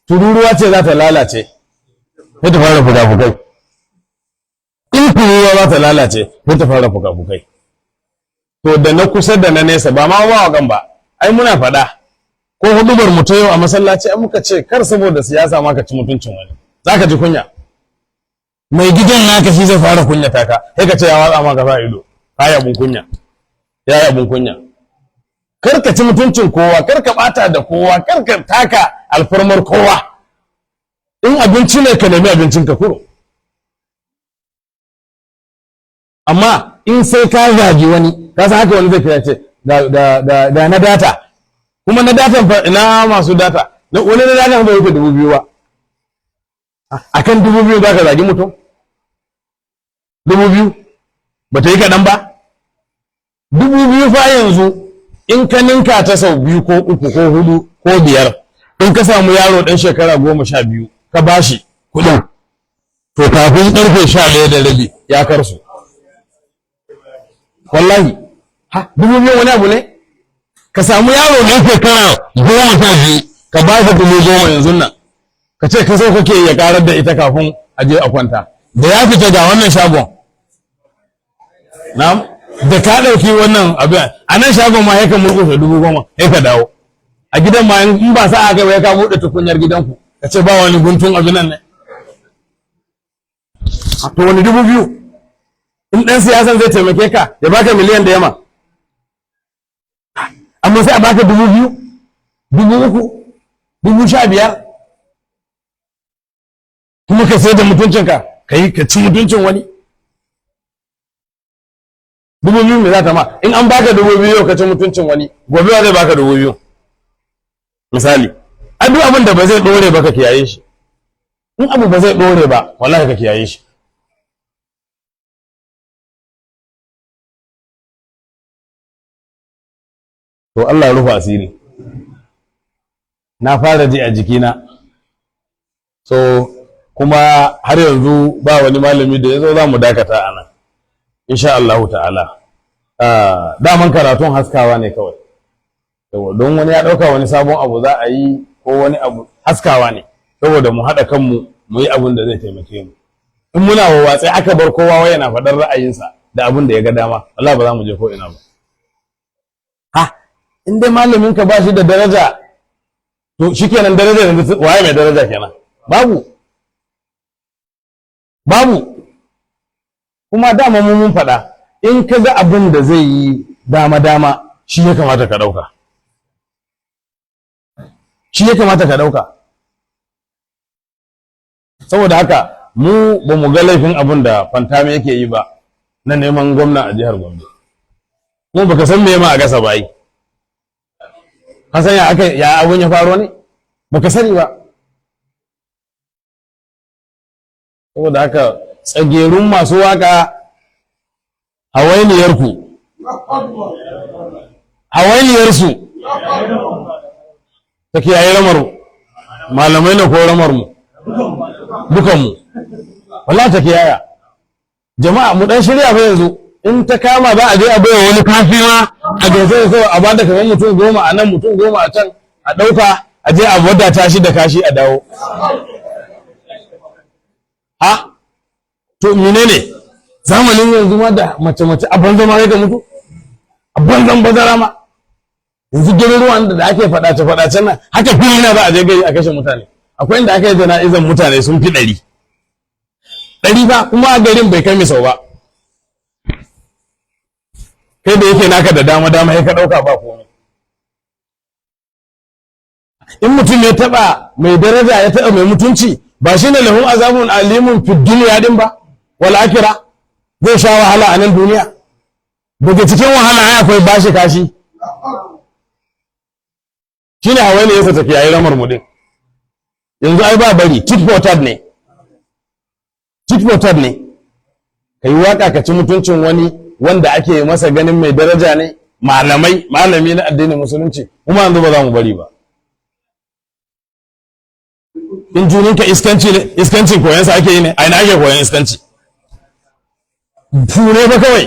Tururuwa ce za ta lalace sai ta fara fuka-fukai. In tururuwa za ta lalace sai ta fara fuka-fukai. To da na kusa da na nesa, ba ma mawaƙan ba. Ai muna faɗa ko hudubar mu ta yau a masallaci, ai muka ce kar saboda siyasa ma ka ci mutuncin wani, zaka ji kunya. Mai gidan naka shi zai fara kunyata ka, sai ka ce ya watsa maka sa ido, ka yi abun kunya, ya yi abun kunya. Kar ka ci mutuncin kowa, kar ka bata da kowa, kar ka taka alfarmar kowa. In abinci ne, ka nemi abincin ka kuro. Amma in sai ka zagi wani, ka san haka wani zai kira ce da na data, kuma na datan fa ina masu data, wani na datan bai wuce 2000 ba. Akan 2000 za ka zagi mutum? 2000 ba ta yi kaɗan ba. 2000 fa yanzu in ka ninka ta sau biyu ko uku ko hudu ko biyar, in ka samu yaro ɗan shekara 12 ka bashi kuɗin, to kafin ƙarfe 11:30 ya karsu. Wallahi ha 2000 wani abu ne. Ka samu yaro ɗan shekara 12. Ka ba ka 10,000 yanzu nan, ka ce ka so kake ya karar da ita kafin a je a kwanta. Da ya fita ga wannan shagon, na'am, da ka ɗauki wannan abin a nan shagon ma, ya ka murƙushe 10,000, ya ka dawo a gidan ma, in ba sa'a kai ba, ya ka buɗe tukunyar gidanku, ka ce ba wani guntun abin nan ne. To, wani 2,000, in ɗan siyasan zai taimake ka ya baka miliyan da yama, amma sai a baka 2,000, 3,000, 15,000, kuma ka sai da mutuncinka, ka yi ka ci mutuncin wani. 2,000 me za ta ma? In an baka 2,000 yau ka ci mutuncin wani, gobe wa zai baka 2,000? Misali, a duk abin da ba zai ɗore ba, ka kiyaye shi. In abu ba zai ɗore ba, wallahi ka kiyaye shi. To, Allah ya rufa asiri. Na fara ji a jikina. So kuma har yanzu ba wani malami da ya zo, za mu dakata a nan insha Allahu ta'ala. Daman karatun haskawa ne kawai. Yawwa, don wani ya ɗauka wani sabon abu za a yi ko wani abu. Haskawa ne saboda mu haɗa kanmu mu yi abin da zai taimake mu. In muna wawwatse, aka bar kowa wai yana faɗar ra'ayinsa da abin da ya ga dama, Allah, ba za mu je ko ina ba. Ha, in dai malamin ka ba shi da daraja, to shikenan, daraja yanzu waye mai daraja kenan? Babu, babu. Kuma dama mu mun faɗa, in ka ga abin da zai yi dama dama, shi ya kamata ka ɗauka, shi ya kamata ka ɗauka. Saboda haka mu ba mu ga laifin abin da Fantami yake yi ba na neman gwamna a jihar Gombe. Kuma baka san me ma a gasa ba yi, ka san ya aka ya abun ya faro ne, baka sani ba. Saboda haka tsagerun masu waka, hawainiyarku, hawainiyarsu ta kiyaye ramar malamai na ko ramar mu dukanmu, wallahi ta kiyaya. Jama'a, mu dan shirya fa yanzu. In ta kama za a je a baiwa wani kafi ma a gaisa kawai, a bada kamar mutum 10 a nan, mutum 10 a can, a ɗauka a je a wadata shi da kashi a dawo. Ha, to menene? Zamanin yanzu ma da mace mace a banza ma ka mutu, a banzan bazara ma. Yanzu garuruwan da ake faɗace faɗacen nan, haka fili na za a je gari a kashe mutane. Akwai inda aka yi jana'izan mutane sun fi 100, 100 ba, kuma a garin bai kai Misau ba. Kai da yake naka da dama dama, ya ka ɗauka ba komai. In mutum ya taɓa mai daraja, ya taɓa mai mutunci, ba shine lahum azabun alimun fi dunya din ba wal akhirah? Zai sha wahala a nan duniya. Daga cikin wahala ai akwai bashi kashi. Shine hawaii ne yasa tafiya yi ramar mu din yanzu. Ai ba bari, tit for tat ne, tit for tat ne. Kai waka ka ci mutuncin wani wanda ake masa ganin mai daraja ne, malamai, malami na addinin Musulunci, kuma yanzu ba za mu bari ba. In juninka iskanci ne, iskanci koyansa ake yi ne? A ina ake koyan iskanci? Ture ba kawai.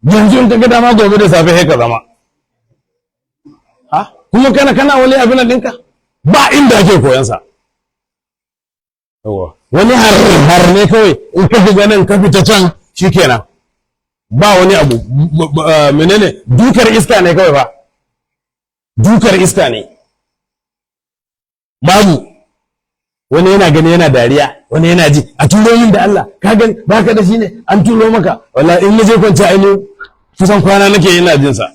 Yanzu in ka ga dama, gobe da safe sai ka zama ha, kuma kana wani abin nan ɗinka, ba inda ake koyansa. Yawwa, wani har har ne kawai. In ka shiga nan, ka fita can, shikenan, ba wani abu. Menene? Dukar iska ne kawai ba, dukar iska ne. Babu wani yana gani yana dariya, wani yana ji a turo min da Allah, ka gani baka da shi ne an turo maka. Wallahi in naje kwanci, ai kusan kwana nake ina jin sa.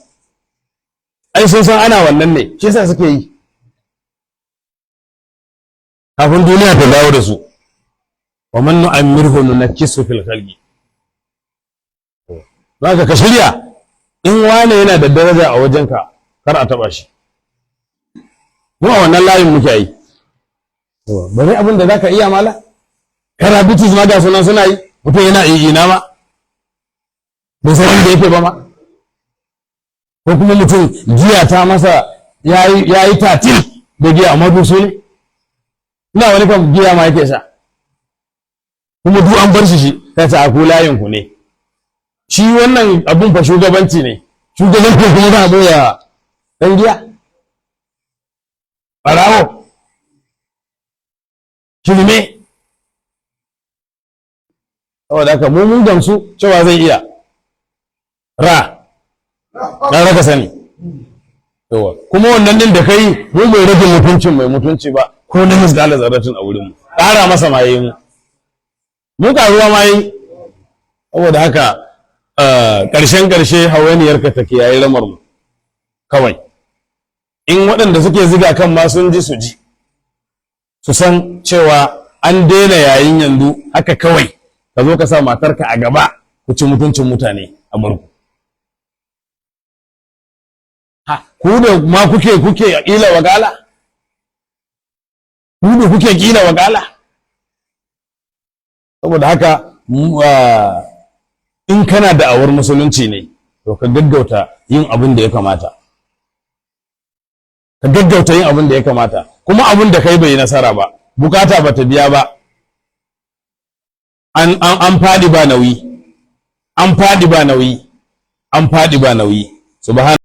Ai sun san ana wannan ne, shi yasa suke yi kafin duniya ta dawo da su. Wa man nu'ammirhu nunakkisu fil khalqi. Zaka ka shirya, in wane yana da daraja a wajenka, kar a taba shi. Mu a wannan layin muke yi. Bari abin da zaka iya mala karabitis ma, ga sunan suna yi. Mutum yana ina ma bai san inda yake ba ma, ko kuma mutum giya ta masa, yayi tatil da giya, amma duk su ne ina wani kan giya ma yake sha, kuma duk an bar shi. Shi ta ce a ku layin ku ne. Shi wannan abun fa shugabanci ne, shugabanci kuma za a boya dan giya. Ɓarawo, shirme. Saboda haka mu mun gamsu cewa zai iya ra dan raka sani. Yawa, kuma wannan din da kai, mu bai rage mutuncin mai mutunci ba ko na misgala zarratin a wurin mu. Ƙara masa ma yi, mu mu karuwa ma yi. Saboda haka ƙarshen ƙarshe, hawainiyar ka take yayi ramar mu kawai. In waɗanda suke ziga kan ma sun ji, su ji, su san cewa an daina yayin yanzu. Haka kawai ka zo ka sa matarka a gaba ku ci mutuncin mutane a barku. Ha, ku da ma kuke ƙila wakala, ku da kuke ƙila wakala. Saboda haka in kana da'awar musulunci ne, to ka gaggauta yin abin da ya kamata, ka gaggauta yin abin da ya kamata. Kuma abin da kai bai yi nasara ba, bukata bata biya ba, an faɗi ba nauyi, an faɗi ba nauyi, an faɗi ba nauyi. Subhan.